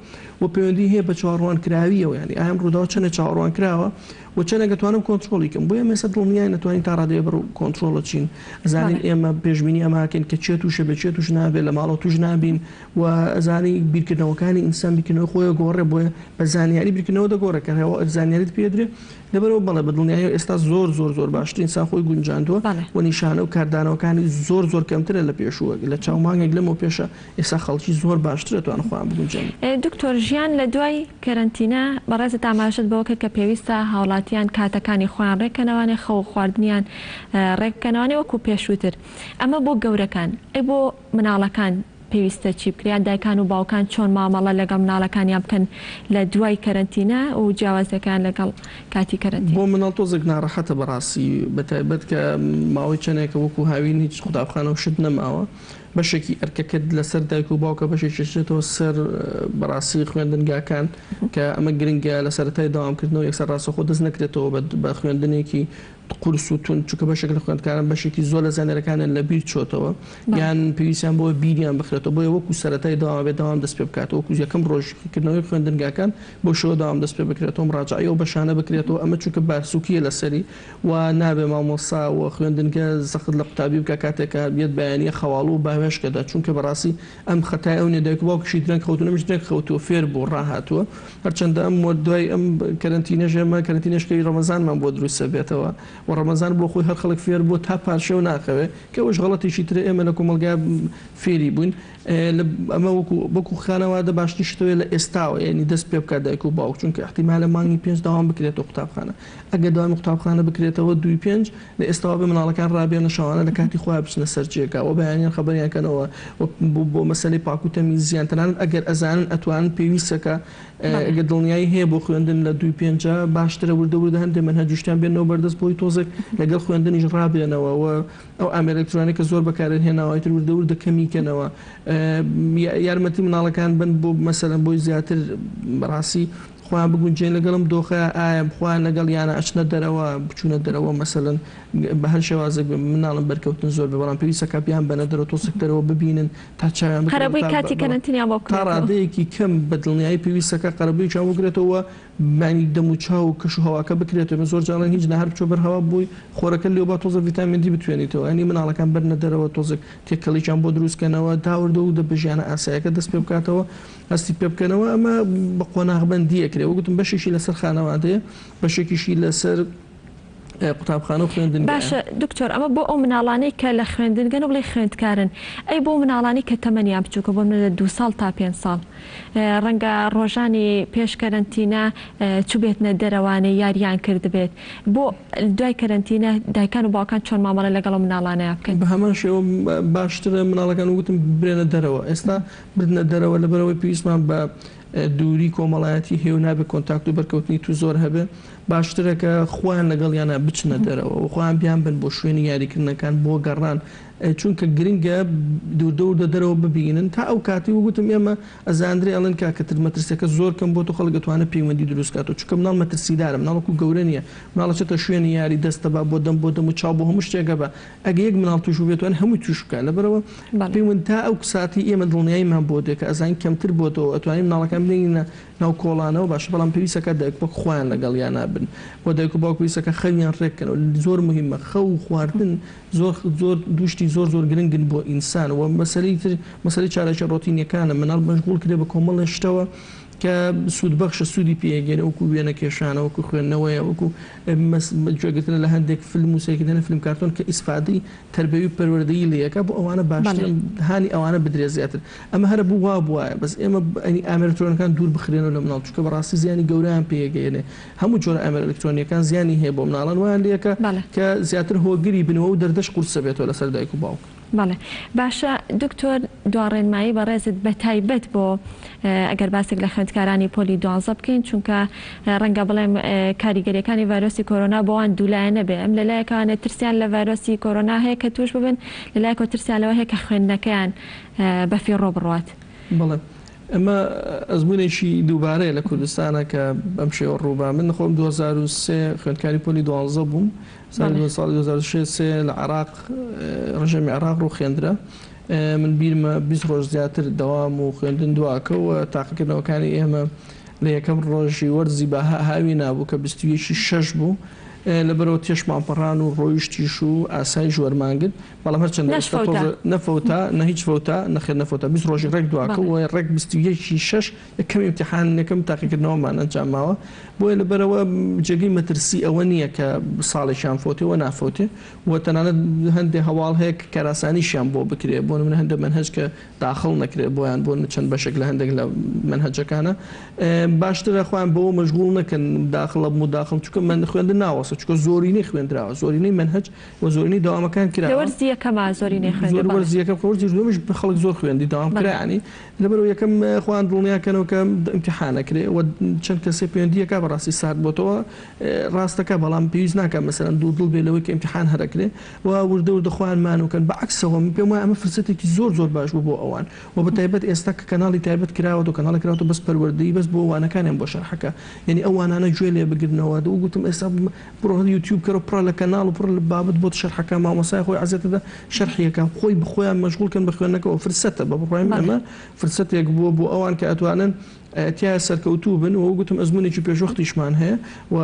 و پەیوەندی هەیە بە چاوەڕوانکراویەوە یانی ئایا ئەم ڕووداوە چەندە چاوەڕوان کراوە و چەنێک ئەتوانم کۆنترۆڵی کەم بۆیە ئێمە ئێستا دڵنیاین ئەتوانین تا ڕادەیە بڕ کۆنترۆڵە چین ئەزانین بەڵێ. ئێمە پێشبینی ئەمە ئەکەین کە کێ تووشە بێ کێ تووش نابێ لە ماڵەوە تووش نابین و ئەزانی بیرکردنەوەکانی ئینسان بیرکردنەوەی خۆی ئەگۆڕێ بۆیە بە زانیاری بیرکردنەوە دەگۆڕێ کە هەوا زانیاریت پێ درێ لەبەرئەوە بەڵێ بە دڵنیاییەوە ئێستا زۆر زۆر زۆر باشتر ئینسان خۆی گونجاندووە بەڵێ. و نیشانە و کاردانەوەکانی زۆر زۆر کەمترە لە پێشوو لە چاو مانگێک لەمەو پێشە ئێستا خەڵکی زۆر باشتر ئەتوانن خۆیان بگونجێنن. دکتۆر ژیان لە دوای کەرەنتینە، بەڕێزت ئاماژەت بەوە کرد کە پێویستە هاوڵاتیان کاتەکانی خۆیان ڕێککەنەوانێ خەو و خواردنیان ڕێک بکەنەوانێ وەکو پێشووتر ئەمە بۆ گەورەکان ئەی بۆ مناڵەکان؟ پێویستە چی بکرێت یان دایکان و باوکان چۆن مامەڵە لەگەڵ مناڵەکانیان بکەن لە دوای کەرەنتینە و جیاوازیەکەیان لەگەڵ کاتی کەرەنتینە؟ بۆ مناڵ تۆزێک ناڕەحەتە بەڕاستی بەتایبەت کە ماوەی چەنێکە وەکو هاوین هیچ قوتابخانە و شت نەماوە بەشێکی ئەرکەکە لەسەر دایک و باوکە بەشێکی ئەچێتەوە سەر بەڕاستی خوێندنگاکان کە ئەمە گرنگە لە سەرەتای دەوامکردنەوە یەکسەر ڕاستەوخۆ دەست نەکرێتەوە بە خوێندنێکی قورس و توند چونکە بەشێک لە خوێندکاران بەشێکی زۆر لە زانیارەکانیان لە بیر چۆتەوە یان پێویستیان بۆ بیریان بخرێتەوە بۆیە وەکو سەرەتای دەوام بێت دەوام دەست پێ بکات وەکو یەکەم ڕۆژ کردنەوەی خوێندنگاکان بەو شێوە دەوام دەست پێ بکرێتەوە مڕاجەعەی ئەو بەشانە بکرێتەوە ئەمە چونکە بارسوکیە لەسەری و نابێ مامۆستا و خوێندنگە زەخت لە قوتابی بکا کاتێک کە یەت بەیانیە خەواڵوو و باوێشکەدا چونکە بەڕاستی ئەم خەتای ئەو نیە دایک و باوکیشی درەنگ خەوتوون ئەمیش درەنگ خەوتووە فێر بوو ڕاهاتووە هەرچەندە ئەم وە دوای ئەم کەرەنتینەش ئێمە کەرەنتینەش کەوی ڕەمەزانمان بۆ دروست ئەبێتەوە و ڕەمەزان بۆ خۆی هەر خەڵک فێر بووە تا پارشێو ناخەوێ کە ئەوەش غەڵەتێکی ترە ئێمە لە کۆمەڵگا فێری بووین لە ئەمە وەکو وەکو خانەوادە باشترین شتەوەیە لە ئێستاوە یانی دەست پێ بکات دایک و باوک چونکە ئیحتیمالە مانگی پێنج دەوام بکرێتەوە قوتابخانە ئەگەر دەوامی قوتابخانە بکرێتەوە دووی پێنج لە ئێستاوە بێ مناڵەکان ڕابێنە شەوانە لە کاتی خۆیان بچنە سەر جێگا وە بەیانیان خەبەریان کەنەوە وە بۆ مەسەلەی پاک و تەمیزیان تەنانەت ئەگەر ئەزانن ئەتوانن پێویستەکە ئەگەر دڵنیایی هەیە بۆ خوێندن لە دووی پێنجا باشترە وردە وردە هەندێ مەنهەج و شتیان بێنەوە بەردەست بۆی تۆزێک لەگەڵ خوێندنیش ڕابێنەوە وە ئەو ئامێرە ئەلکترۆنیانەی کە زۆر بەکاریان هێناوە ئیتر وردە وردە کەمی کەنەوە یارمەتی مناڵەکان بن بۆ مەسەلەن بۆی زیاتر بەڕاستی خۆیان بگونجێن لەگەڵ ئەم دۆخە ئایا خۆیان لەگەڵ یانە ئەچنە دەرەوە بچوونە دەرەوە مەسەلەن بە هەر شێوازێک بێ مناڵم بەرکەوتن زۆر بێ بەڵام پێویستە کە بیان بەنە دەرەوە تۆزێک دەرەوە ببینن تا چاویان بکەنەوە قەرەبووی تا کاتی کەرەنتینیان بۆ تا بکرێتەوە. ڕادەیەکی کەم بە دڵنیایی پێویستە کە قەرەبوویەکیان بۆ بکرێتەوە مانی دەم و چاو و کەش و هەواکە بکرێتەوە ئێمە زۆر جار ئەڵێن هیچ نا هەر بچۆ بەر هەوا بۆی خۆرەکە لێو با تۆزێک ڤیتامین دی بتوێنیتەوە یانی مناڵەکان بەرنە دەرەوە تۆزێک تێکەڵیکیان بۆ دروست کەنەوە تا وردە وردە بە ژیانە ئاسایەکە دەست پێ بکاتەوە هەستی پێ بکەنەوە ئەمە بە قۆناغبەندی ئەکرێ وەک گوتم بەشێکی لەسەر خانەوادەیە بەشێکیشی لەسەر قوتابخانە و خوێندنگایە. باشە دکتۆر ئەمە بۆ ئەو مناڵانەی کە لە خوێندنگەن و بڵێی خوێندکارن ئەی بۆ مناڵانی کە تەمەنیان بچووکە بۆ نمونە لە دوو ساڵ تا پێنج ساڵ ڕەنگە ڕۆژانی پێش کەرەنتینە چوبێتنە دەرەوانێ یاریان کردبێت بۆ دوای کەرەنتینە دایکان و باوکان چۆن مامەڵە لەگەڵ ئەو مناڵانەیا بکەن؟ بە هەمان شێوە باشترە مناڵەکان وتم برێنە دەرەوە ئێستا بردنە دەرەوە لەبەرئەوەی پێویستمان بە دووری کۆمەڵایەتی هەیە و نابێت کۆنتاکت و بەرکەوتنی تو زۆر هەبێ باشترە کە خۆیان لەگەڵیانا بچنە دەرەوە و خۆیان بیانبەن بۆ شوێنی یاریکردنەکان بۆ گەڕان چونکە گرنگە وردە وردە دەرەوە ببینن تا ئەو کاتی و گوتم ئێمە ئەزاندرێ ئەڵێن کاکە تر مەترسیەکە زۆر کەم بۆتەوە خەڵک ئەتوانێت پەیوەندی دروست کاتەوە چونکە مناڵ مەترسیدارە مناڵ وەکو گەورە نییە مناڵ ئەچێتە شوێنی یاری دەست دەبا بۆ دەم بۆ دەم و چاو بۆ هەموو شتێک ئەبا ئەگە یەک مناڵ توش بووبێت توانێت هەمووی توش بکات لەبەرئەوە پەیوەند تا ئەو ساتەی ئێمە دڵنیاییمان بۆ دێ کە ئەزانین کەمتر بۆتەوە ئەتوانین مناڵەکان بنێینە ناو کۆڵانەوە باشە بەڵام پێویستە کە دایک و باوک خۆیان لەگەڵیانا بن و دایک و باوک پێویستە کە خەویان ڕێک کەنەوە زۆر مهمە خەو و خواردن زۆر زۆر دوو شتی زۆر زۆر گرنگن بۆ ئینسان و مەسەلەی تر مەسەلەی چالاکیە ڕۆتینیەکانە مناڵ مەشغوڵ کرێ بە کۆمەڵێ شتەوە کە سوودبەخشە سوودی پێ ئەگەیەنێ وەکو وێنە کێشانە وەکو خوێندنەوەیە وەکو گوێگرتنە لە هەندێک فلم و سەیرکردنی فلم کارتۆن کە ئیسفادەی تەربەوی و پەروەردەیی لێ ئەکا بۆ ئەوانە باشترە هانی ئەوانە بدرێ زیاتر ئەمە هەرە بوو وا بوایە بەس ئێمە ئەنی ئامێرە ئەلکترۆنەکان دوور بخرێنەوە لە مناڵ چونکە بەڕاستی زیانی گەورەیان پێ ئەگەیەنێ هەموو جۆرە ئامێرە ئەلکترۆنیەکان زیانی هەیە بۆ مناڵان وایان لێ ئەکا کە زیاتر هۆگری بن و ئەو دەردەش قورسە بێتەوە لەسەر دایک و باوک. بەڵێ باشە دکتۆر دوا ڕێنمایی بەڕێزت بەتایبەت بۆ ئەگەر باسێک لە خوێندکارانی پۆلی دوانزە بکەین چونکە ڕەنگە بڵێم کاریگەریەکانی ڤایرۆسی کۆرۆنا بۆوان دوولایەنە بێ ئەم لەلایەکانێ ترسیان لە ڤایرۆسی کۆرۆنا هەیە کە توش ببن لەلایەکەوە ترسیان لەوە هەیە کە خوێندنەکەیان بەفیڕۆ بڕوات. بەڵێ ئەمە ئەزموونێکی دووبارەیە لە کوردستانە کە بەم شێوە ڕووبا من خۆم 2003 خوێندکاری پۆلی دوانزە بووم ساڵی ساڵی 2006 سێ لە عێراق ڕژێمی عێراق ڕووخێندرا. من بیرمە 20 ڕۆژ زیاتر دەوام و خوێندن دواکە و تاقیکردنەوەکانی ئێمە لە یەکەم ڕۆژی وەرزی بە هاوینا بوو کە 21 شەش بوو لەبەرەوە تێشمان پەڕان و ڕۆیشتیش و ئاسایش وەرمانگرت بەڵام هەرچەندە ئێستا تۆزێ نەفەوتا نە هیچ فەوتا نەخێر نەفەوتا 20 ڕۆژی ڕێک دواکە و ڕێک 21 شەش یەکەم ئیمتیحان یەکەم تاقیکردنەوەمان ئەنجام ماوە بۆیە لەبەرئەوە جێگەی مەترسی ئەوە نییە کە ساڵێکیان فەوتێ و نافەوتێ و تەنانەت هەندێ هەواڵ هەیە کە کاراسانیشیان بۆ بکرێ بۆ نمونە هەندێ مەنهەج کە داخڵ نەکرێ بۆیان بۆ چەند بەشێک لە هەندێک لە مەنهەجەکانە باشترە خۆیان بەوە مەشغوڵ نەکەن داخڵە بم و داخڵم چونکە من خوێندن ناوەستێ. ڕاستە چونکە زۆرینەی خوێندراوە زۆرینەی مەنهەج و زۆرینەی دەوامەکان لە کراوە. وەرزی یەکەما زۆرینەی خوێندووە زۆر بەڵێ. وەرزی یەکەم خۆ وەرزی دووەمیش خەڵک زۆر خوێندی دەوام بەڵێ. کرا یانی لەبەرئەوە یەکەم خۆیان دڵنیا کەنەوە کە ئیمتیحان ئەکرێ و چەند کەسێ پەیوەندی ئەکا بەڕاستی سارد بۆتەوە ڕاستەکە بەڵام پێویست ناکا مەسەلەن دوودڵ بێ لەوەی کە ئیمتیحان هەر ئەکرێ و وردە وردە خۆیان مانوو کەن بە عەکسەوە من پێم وایە ئەمە فرسەتێکی زۆر زۆر باش بوو بۆ ئەوان و بە تایبەت ئێستا کە کەناڵی تایبەت کراوەتەوە کەناڵی کراوەتەوە بەس پەروەردەیی بەس بۆ وانەکانیان بۆ شەرحەکە یانی ئەو وانانە گوێ لێ بگرنەوە و گوتم ئێستا بڕۆ هەر یوتیوب کەرەوە پڕە لە کەناڵ و پڕە لە بابەت بۆت شەرحەکە مامۆستای خۆی عەزێتەدە شەرحی ئەکا خۆی خۆیان مەشغوڵ کەن بە خوێندنەکەوە فرسەتە بە بڕوای من ئەمە فرسەتێک بووە بۆ ئەوان کە ئەتوانن تیایا سەرکەوتوو بن و گوتم ئەزموونێکی پێشوەختیشمان هەیە و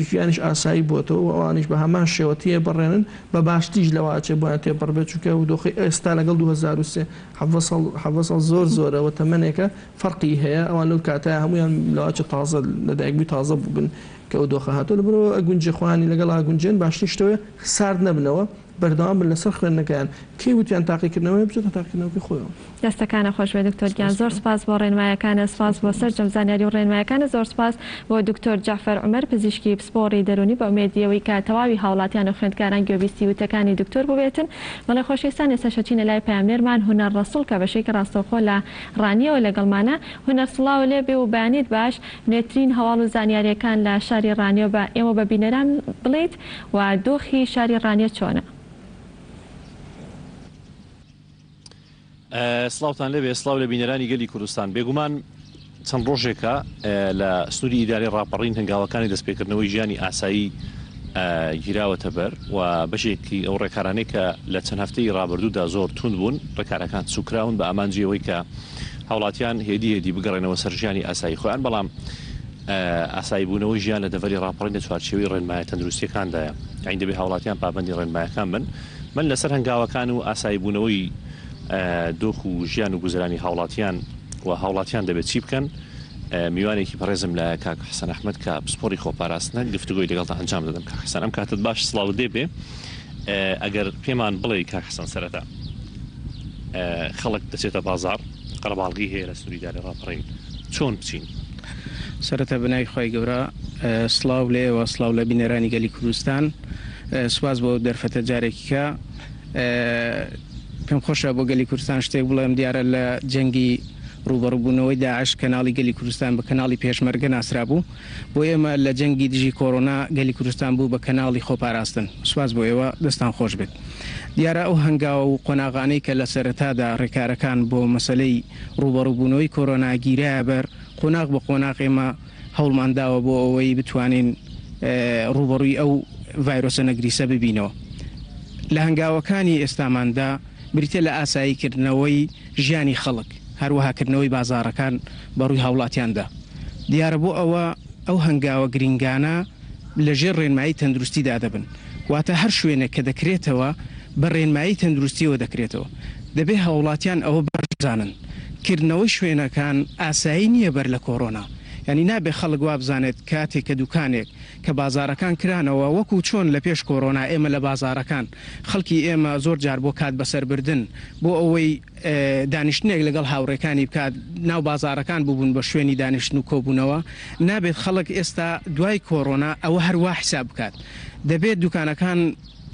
ژیانیش ئاسایی بۆتەوە و ئەوانیش بە هەمان شێوە تێپەڕێنن بە باشتریش لەوە ئەچێ بۆیان تێپەڕ بێت چونکە ئەو دۆخەی ئێستا لەگەڵ 2003 حەڤدە ساڵ حەڤدە ساڵ زۆر زۆرە و تەمەنێکە فەرقی هەیە ئەوان لەو کاتەیا هەموویان لەوە ئەچێ تازە لەدایکبووی تازە بووبن کە ئەو دۆخە هاتووە لەبەرئەوە ئەگونجێ خۆیانی لەگەڵ ئەگونجێن باشترین شتەوەیە سارد نەبنەوە بەردەوام بن لەسەر خوێندنەکەیان کەی وتیان تاقیکردنەوەیە بچێتە تاقیکردنەوەکەی خۆیەوە. دەستەکانت خۆش بێت دکتۆر گیان سپاس زۆر بکەم. سپاس بۆ ڕێنمایەکانت سپاس بۆ سەرجەم زانیاری و ڕێنمایەکانت زۆر سپاس بۆ دکتۆر جەعفەر عومەر پزیشکی پسپۆڕی دەروونی بە ئومێدی ئەوەی کە تەواوی هاوڵاتیان و خوێندکاران گوێبیستی وتەکانی دکتۆر بووبێتن بەڵێ خۆشەویستان ئێستاش ئەچینە لای پەیامنێرمان هونەر ڕەسوڵ کە بەشێکی ڕاستەوخۆ لە ڕانیەوە لەگەڵمانە هونەر سڵاو لێ بێ و بەیانیت باش نوێترین هەواڵ و زانیاریەکان لە شاری ڕانیە بە ئێمە و بە بینەران بڵێیت و دۆخی شاری ڕانیە چۆنە؟ سڵاوتان لێبێ سڵاو لە بینەرانی گەلی کوردستان بێگومان چەند ڕۆژێکە لە سنووری ئیدارەی ڕاپەڕین هەنگاوەکانی دەستپێکردنەوەی ژیانی ئاسایی گیراوەتە بەر و بەشێکی ئەو ڕێکارانەی کە لە چەند هەفتەی ڕابردوودا زۆر توند بوون ڕێکارەکان سوکراون بە ئامانجی ئەوەی کە هاوڵاتیان هێدی هێدی بگەڕێنەوە سەر ژیانی ئاسایی خۆیان بەڵام ئاساییبوونەوەی ژیان لە دەڤەری ڕاپەڕین لە چوارچێوەی ڕێنمایە تەندروستییەکاندایە، یانی دەبێت هاوڵاتیان پابەندی ڕێنمایەکان بن. من لەسەر هەنگاوەکان و ئاساییبوونەوەی دۆخ و ژیان و گوزەرانی هاوڵاتیان و هاوڵاتیان دەبێت چی بکەن، میوانێکی بەڕێزم لایە کاک حەسەن ئەحمەد کە پسپۆڕی خۆپاراستنە، گفتوگۆی لەگەڵدا ئەنجام دەدەم. کاک حەسەن ئەم کاتەت باش، سڵاوت لێ بێ. ئەگەر پێمان بڵێی کاک حەسەن سەرەتا خەڵک دەچێتە بازاڕ، قەرەباڵغی هەیە لە سنووری داری ڕاپەڕین، چۆن بچین؟ سەرەتا بە ناوی خوای گەورە سڵاو لە ئێوە سڵاو لە بینەرانی گەلی کوردستان سوپاس بۆ ئەو دەرفەتە جارێکیکە پێم خۆشە بۆ گەلی کوردستان شتێک بڵێم دیارە لە جەنگی ڕووبەڕووبوونەوەی داعش کەناڵی گەلی کوردستان بە کەناڵی پێشمەرگە ناسرابوو بۆ ئێمە لە جەنگی دژی کۆرۆنا گەلی کوردستان بوو بە کەناڵی خۆپاراستن سوپاس بۆ ئێوە دەستان خۆش بێت دیارە ئەو هەنگاو و قۆناغانەی کە لە سەرەتادا ڕێکارەکان بۆ مەسەلەی ڕووبەڕووبوونەوەی کۆرۆنا گیرایە بەر، قۆناغ بە قۆناغ ئێمە هەوڵمان داوە بۆ ئەوەی بتوانین ڕووبەڕووی ئەو ڤایرۆسە نەگریسە ببینەوە. لە هەنگاوەکانی ئێستاماندا بریتیە لە ئاساییکردنەوەی ژیانی خەڵک، هەروەها کردنەوەی بازاڕەکان بە ڕووی هاوڵاتیاندا. دیارە بۆ ئەوە ئەو هەنگاوە گرینگانە لە ژێر ڕێنمایی تەندروستیدا دەبن، واتە هەر شوێنێک کە دەکرێتەوە بە ڕێنمایی تەندروستیەوە دەکرێتەوە. دەبێ هاوڵاتیان ئەوە باش بزانن کردنەوەی شوێنەکان ئاسایی نییە بەر لە کۆرۆنا. یانی نابێ خەڵک وابزانێت کاتێک کە دوکانێک، کە بازاڕەکان کرانەوە وەکو چۆن لە پێش کۆرۆنا ئێمە لە بازاڕەکان خەڵکی ئێمە زۆر جار بۆ کات بەسەربردن بۆ ئەوەی دانیشتنێک لەگەڵ هاوڕێکانی بکات، ناو بازاڕەکان ببوون بە شوێنی دانیشتن و کۆبوونەوە، نابێت خەڵک ئێستا دوای کۆرۆنا ئەوە هەر وا حیساب بکات. دەبێت دوکانەکان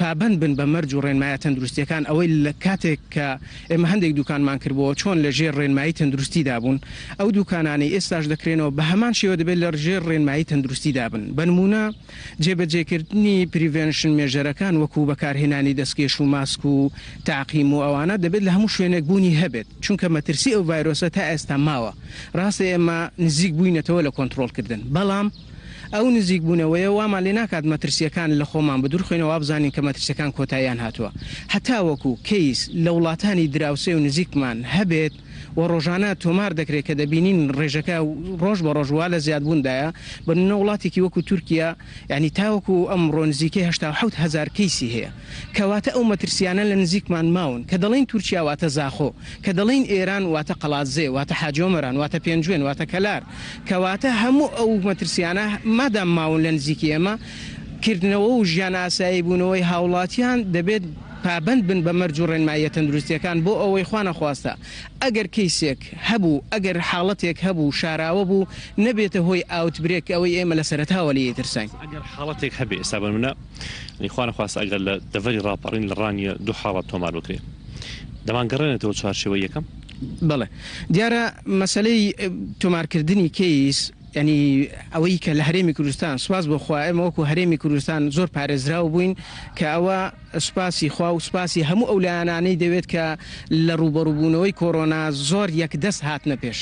پابەند بن بە مەرج و ڕێنمایە تەندروستییەکان، ئەوەی لە کاتێک کە ئێمە هەندێک دوکانمان کردبووەوە چۆن لە ژێر ڕێنمایی تەندروستیدا بوون، ئەو دوکانانەی ئێستاش دەکرێنەوە بە هەمان شێوە دەبێت لە ژێر ڕێنمایی تەندروستیدا بن، بە نموونە جێبەجێکردنی prevention measure ەکان وەکو بەکارهێنانی دەستکێش و ماسک و تەعقیم و ئەوانە دەبێت لە هەموو شوێنێک بوونی هەبێت چونکە مەترسی ئەو ڤایرۆسە تا ئێستا ماوە ڕاستە ئێمە نزیک بووینەتەوە لە کۆنتڕۆڵکردن بەڵام ئەو نزیک بوونەوەیە وامان لێ ناکات مەترسییەکان لە خۆمان بدوورخەینەوە وابزانین کە مەترسیەکان کۆتاییان هاتووە هەتاوەکو کەیس لە وڵاتانی دراوسێ و نزیکمان هەبێت و ڕۆژانە تۆمار دەکرێت کە دەبینین ڕێژەکە ڕۆژ بە ڕۆژ وا لە زیادبووندایە، بە نمونە وڵاتێکی وەکو تورکیا یانی تاوەکو ئەمڕۆ نزیکەی 87 هەزار کەیسی هەیە، کەواتە ئەو مەترسیانە لە نزیکمان ماون، کە دەڵێین تورکیا واتە زاخۆ، کە دەڵێین ئێران واتە قەڵادزێ، واتە حاجیۆمەران، واتە پێنجوێن، واتە کەلار، کەواتە هەموو ئەو مەترسیانە مادام ماون لە نزیکی ئێمە، کردنەوە و ژیان ئاسایی بوونەوەی هاوڵاتیان دەبێت. پابەند بن بە مەرج و ڕێنماییە تەندروستییەکان بۆ ئەوەی خوانەخواستە ئەگەر کەیسێک هەبوو، ئەگەر حاڵەتێک هەبوو شاراوە بوو نەبێتە هۆی outbreak ئەوەی ئێمە لە سەرەتاوە لێی ترساین. ئەگەر حاڵەتێک هەبێ ئێستا بە نمونە یانی خوانەخواستە ئەگەر لە دەڤەری ڕاپەڕین لە ڕانیە دوو حاڵەت تۆمار بکرێ دەمانگەڕێنێتەوە چوارچێوەی یەکەم؟ بەڵێ دیارە مەسەلەی تۆمارکردنی کەیس یانی ئەوەی کە لە هەرێمی کوردستان سوپاس بۆ خوا ئێمە وەکو هەرێمی کوردستان زۆر پارێزراو بووین کە ئەوە سوپاسی خوا و سوپاسی هەموو ئەو لایەنانەی دەوێت کە لە ڕووبەڕووبوونەوەی کۆرۆنا زۆر یەکدەست هاتنە پێش.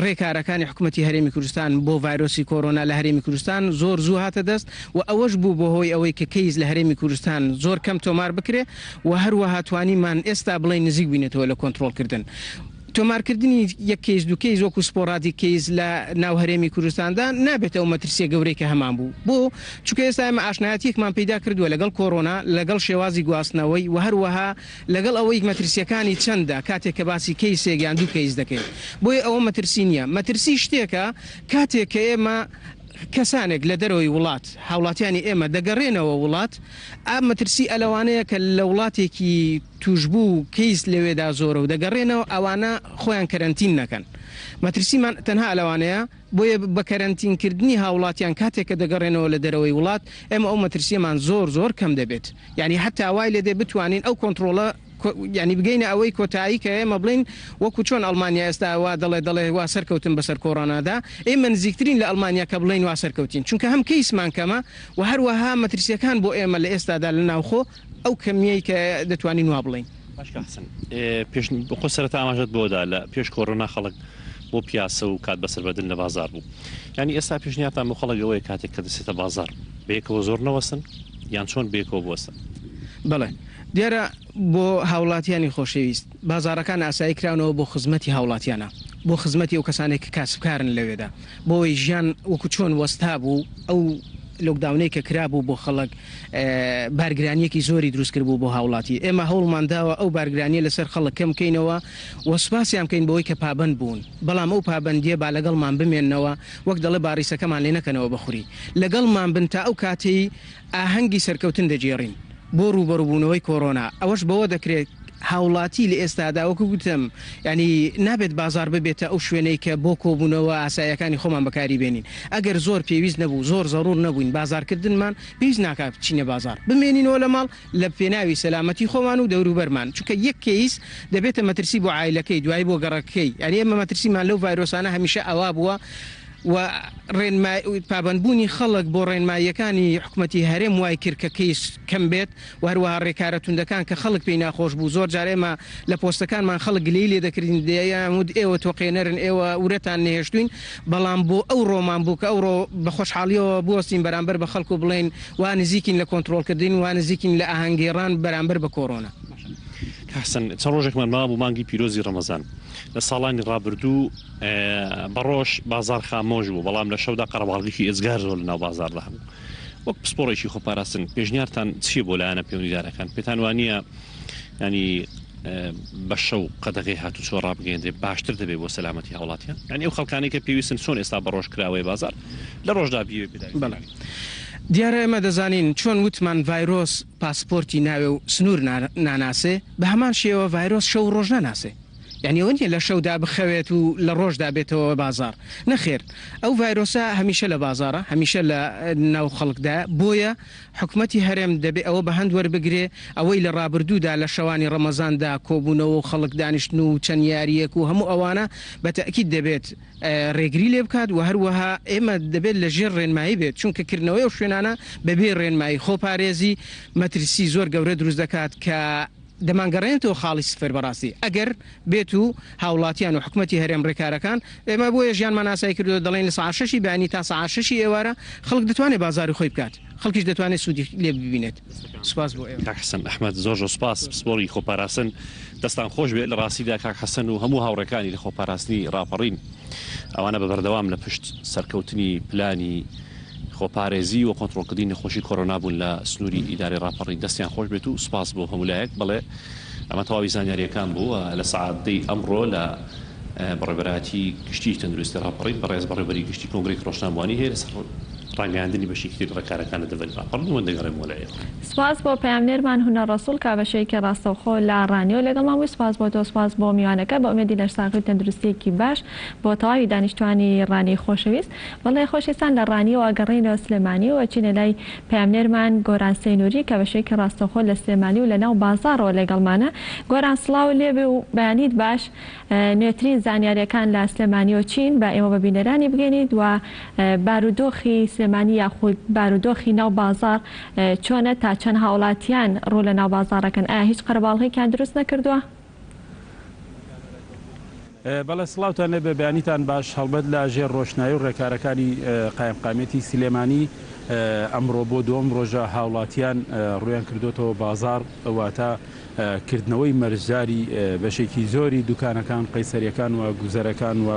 ڕێکارەکانی حکومەتی هەرێمی کوردستان بۆ ڤایرۆسی کۆرۆنا لە هەرێمی کوردستان زۆر زوو هاتە دەست و ئەوەش بوو بۆ هۆی ئەوەی کە کەیس لە هەرێمی کوردستان زۆر کەم تۆمار بکرێ و هەروەها توانیمان ئێستا بڵێین نزیک بووینەتەوە لە کۆنترۆڵکردن تۆمارکردنی یەک کەیس دوو کەیس وەکو sporadic case لە ناو هەرێمی کوردستاندا نابێتە ئەو مەترسیە گەورەی کە هەمان بوو بۆ؟ چونکە ئێستا ئێمە ئاشنایەتیەکمان پەیدا کردووە لەگەڵ کۆرۆنا لەگەڵ شێوازی گواستنەوەی و هەروەها لەگەڵ ئەوەی مەترسیەکانی چەندە کاتێک کە باسی کەیسێک یان دوو کەیس دەکەین بۆیە ئەوە مەترسی نیە مەترسی شتێکە کاتێک کە ئێمە کەسانێک لە دەرەوەی وڵات هاوڵاتیانی ئێمە دەگەڕێنەوە وڵات ئا مەترسی ئەلەوانەیە کە لە وڵاتێکی توشبوو و کەیس لەوێدا زۆرە و دەگەڕێنەوە ئەوانە خۆیان کەرەنتین نەکەن مەترسیمان تەنها لەوانەیە بۆیە بە کەرەنتین کردنی هاوڵاتیان کاتێک کە دەگەڕێنەوە لە دەرەوەی وڵات ئێمە ئەو مەترسیەمان زۆر زۆر کەم دەبێت یانی هەتا وای لێدێ بتوانین ئەو کۆنتڕۆڵە یانی بگەینە ئەوەی کۆتایی کە ئێمە بڵێین وەکو چۆن ئەڵمانیا ئێستا وا دەڵێ دەڵێ وا سەرکەوتن بەسەر کۆرۆنادا ئێمە نزیکترین لە ئەڵمانیا کە بڵێین وا سەرکەوتین چونکە هەم کەیسمان کەمە و هەروەها مەترسیەکان بۆ ئێمە لە ئێستادا لە ناوخۆ ئەو کەمیەی کە دەتوانین وا بڵێین. باش کاک حەسەن پێش خۆ سەرەتا ئاماژەت بۆ دا لە پێش کۆرۆنا خەڵک بۆ پیاسە و کات بەسەربردن لە بازار بوو یانی ئێستا پێشنیارتان بۆ خەڵک ئەوەیە کاتێک کە دەچێتە بازار بەیەکەوە زۆر نەوەستن یان چۆن بەیەکەوە بوەستن؟ بەڵێ دیارە بۆ هاوڵاتیانی خۆشەویست بازاڕەکان ئاسایی کراونەوە بۆ خزمەتی هاوڵاتیانە بۆ خزمەتی ئەو کەسانەی کە کاسبکارن لەوێدا بۆ ئەوەی ژیان وەکو چۆن وەستابوو ئەو لۆکداونەی کە کرابوو بۆ خەڵک بارگرانییەکی زۆری دروست کردبوو بۆ هاوڵاتی، ئێمە هەوڵمان داوە ئەو بارگرانییە لەسەر خەڵک کەم بکەینەوە و سوپاسیان بکەین بەوەی کە پابەند بوون، بەڵام ئەو پابەندییە با لەگەڵمان بمێننەوە، وەک دەڵێ با ڕیسەکەمان لێ نەکەنەوە بە خوری، لەگەڵمان بن تا ئەو کاتەی ئاهەنگی سەرکەوتن دەگێڕین بۆ ڕووبەڕووبوونەوەی کۆرۆنا، ئەوەش بەوە دەکرێت هاوڵاتی لە ئێستادا وەکو گوتم یانی نابێت بازاڕ ببێتە ئەو شوێنەی کە بۆ کۆبوونەوە ئاساییەکانی خۆمان بەکاری بێنین، ئەگەر زۆر پێویست نەبوو، زۆر زەروور نەبووین بازاڕکردنمان پێویست ناکات بچینە بازاڕ، بمێنینەوە لە ماڵ لە پێناوی سەلامەتی خۆمان و دەوروبەرمان، چونکە یەک کەیس دەبێتە مەترسی بۆ عایلەکەی دوایی بۆ گەڕەکەکەی، یانی ئێمە مەترسیمان لەو ڤایرۆسانە هەمیشە ئەوا بووە و ڕێنمای پابەندبوونی خەڵک بۆ ڕێنماییەکانی حکومەتی هەرێم وای کرد کە کەیس کەم بێت و هەروەها ڕێکارە توندەکان کە خەڵک پێی ناخۆش بوو زۆر جار ئێمە لە پۆستەکانمان خەڵک گلەیی لێ دەکردین دەیان وت ئێوە تۆقێنەرن ئێوە ورەتان نەهێشتووین بەڵام بۆ ئەو ڕۆمان بوو کە ئەوڕۆ بە خۆشحاڵیەوە بوەستین بەرامبەر بە خەڵک و بڵێین وا نزیکین لە کۆنترۆڵکردن وا نزیکین لە ئاهەنگگێڕان بەرامبەر بە کۆرۆنا. کاک حەسەن چەند ڕۆژێکمان مابوو مانگی پیرۆزی ڕەمەزان لە ساڵانی ڕابردوو بە ڕۆژ بازاڕ خامۆش بوو بەڵام لە شەودا قەرەباڵغیی ئێجگار زۆر لە ناو بازاڕدا هەبوو وەک پسپۆڕێکی خۆپاراستن پێشنیارتان چییە بۆ لایەنە پەیوەندیدارەکان پێتان وانییە ینی بە شەو قەدەغەی هاتوچۆ ڕابگەیەندرێ باشتر دەبێت بۆ سەلامەتی هاوڵاتیان یعنی ئەو خەڵکانی کە پێویستن چۆن ئێستا بە ڕۆژ کراوەیە بازار لە ڕۆژدا بیەوێ پێداویستی بەڵێ دیارە ئێمە دەزانین چۆن وتمان ڤایرۆس پاسپۆرتی ناوێ و سنوور ناناسێ بە هەمان شێوە ڤایرۆس شەو و ڕۆژ ناناسێ یانی ئەوە نییە لە شەودا بخەوێت و لە ڕۆژدا بێتەوە بازاڕ نەخێر ئەو ڤایرۆسە هەمیشە لە بازاڕە هەمیشە لە ناو خەڵکدایە بۆیە حکومەتی هەرێم دەبێ ئەوە بە هەند وەربگرێ، ئەوەی لە ڕابردوودا لە شەوانی ڕەمەزاندا کۆبوونەوە و خەڵک دانیشتن و چەند یارییەک و هەموو ئەوانە بە تەئکید دەبێت ڕێگری لێ بکات و هەروەها ئێمە دەبێت لە ژێر ڕێنمایی بێت چونکە کردنەوەی ئەو شوێنانە بە بێ ڕێنمایی خۆپارێزی مەترسی زۆر گەورە دروست دەکات کە دەمانگەڕێنێتەوە خاڵی سفر بەڕاستی ئەگەر بێت و هاوڵاتیان و حکومەتی هەرێم ڕێکارەکان ئێمە بۆیە ژیانمان ئاسایی کردووە دەڵێین لە سەعات شەشی بەیانی تا سەعات شەشی ئێوارە خەڵک دەتوانێت بازاڕی خۆی بکات خەڵکیش دەتوانێت سوودی لێ ببینێت سوپاس بۆ ئێوە. کاک حەسەن ئەحمەد زۆر زۆر سوپاس پسپۆڕی خۆپاراستن دەستان خۆش بێت لە ڕاستیدا کاک حەسەن و هەموو هاوڕێکانی لە خۆپاراستنی ڕاپەڕین ئەوانە بە بەردەوام لە پشت سەرکەوتنی پلانی خۆپارێزی و کۆنترۆڵکردنی نەخۆشی کۆرۆنا بوون لە سنووری ئیدارەی ڕاپەڕین. دەستیان خۆش بێت و سوپاس بۆ هەموو لایەک. بەڵێ ئەمە تەواوی زانیارییەکان بوو لە سەعات دەی ئەمڕۆ لە بەڕێوەبەرایەتی گشتیی تەندروستی ڕاپەڕین. بەڕێز بەڕێوەبەری گشتی کۆنگرەی ڕۆژنامەوانی هەیە لەسەر. ڕاگەیاندنی بەشێکی تری ڕێکارەکان لە دەڤەری ڕاپەڕین و دەگەڕێمەوە لای ئێوە. سپاس بۆ پەیامنێرمان هونەر ڕەسوڵ کە بە شێوەیەکی ڕاستەوخۆ لە ڕانیەوە لەگەڵمان بووی، سپاس بۆ تۆ، سپاس بۆ میوانەکە، بە ئومێدی لەشساغی و تەندروستیەکی باش بۆ تەواوی دانیشتوانی ڕانیەی خۆشەویست. بەڵێ خۆشەویستان لە ڕانیەوە ئەگەڕێینەوە سلێمانی و ئەچینە لای پەیامنێرمان گۆران سەینوری کە بە شێوەیەکی ڕاستەوخۆ لە سلێمانی و لە ناو بازاڕەوە لەگەڵمانە. گۆران سڵاوت لێبێ و بەیانیت باش. نوێترین زانیاریەکان لە سلێمانیەوە چین با ئێمە بە بینەرانی بگەینیت و بارودۆخی سلێمانی یاخود بارودۆخی ناو بازاڕ چۆنە تا چەند هاوڵاتیان ڕوو لە ناو بازاڕەکەن ئایا هیچ قەرەباڵغێکیان دروست نەکردووە؟ بەڵێ سڵاوتان لێبێ بەیانیتان باش هەڵبەت لە ژێر ڕۆشنایی و ڕێکارەکانی قایمقامیەتی سلێمانی ئەمڕۆ بۆ دووەم ڕۆژە هاوڵاتیان ڕوویان کردۆتەوە بازاڕ واتە کردنەوەی مەرجداری بەشێکی زۆری دوکانەکان، قەیسەرییەکان و گوزەرەکان و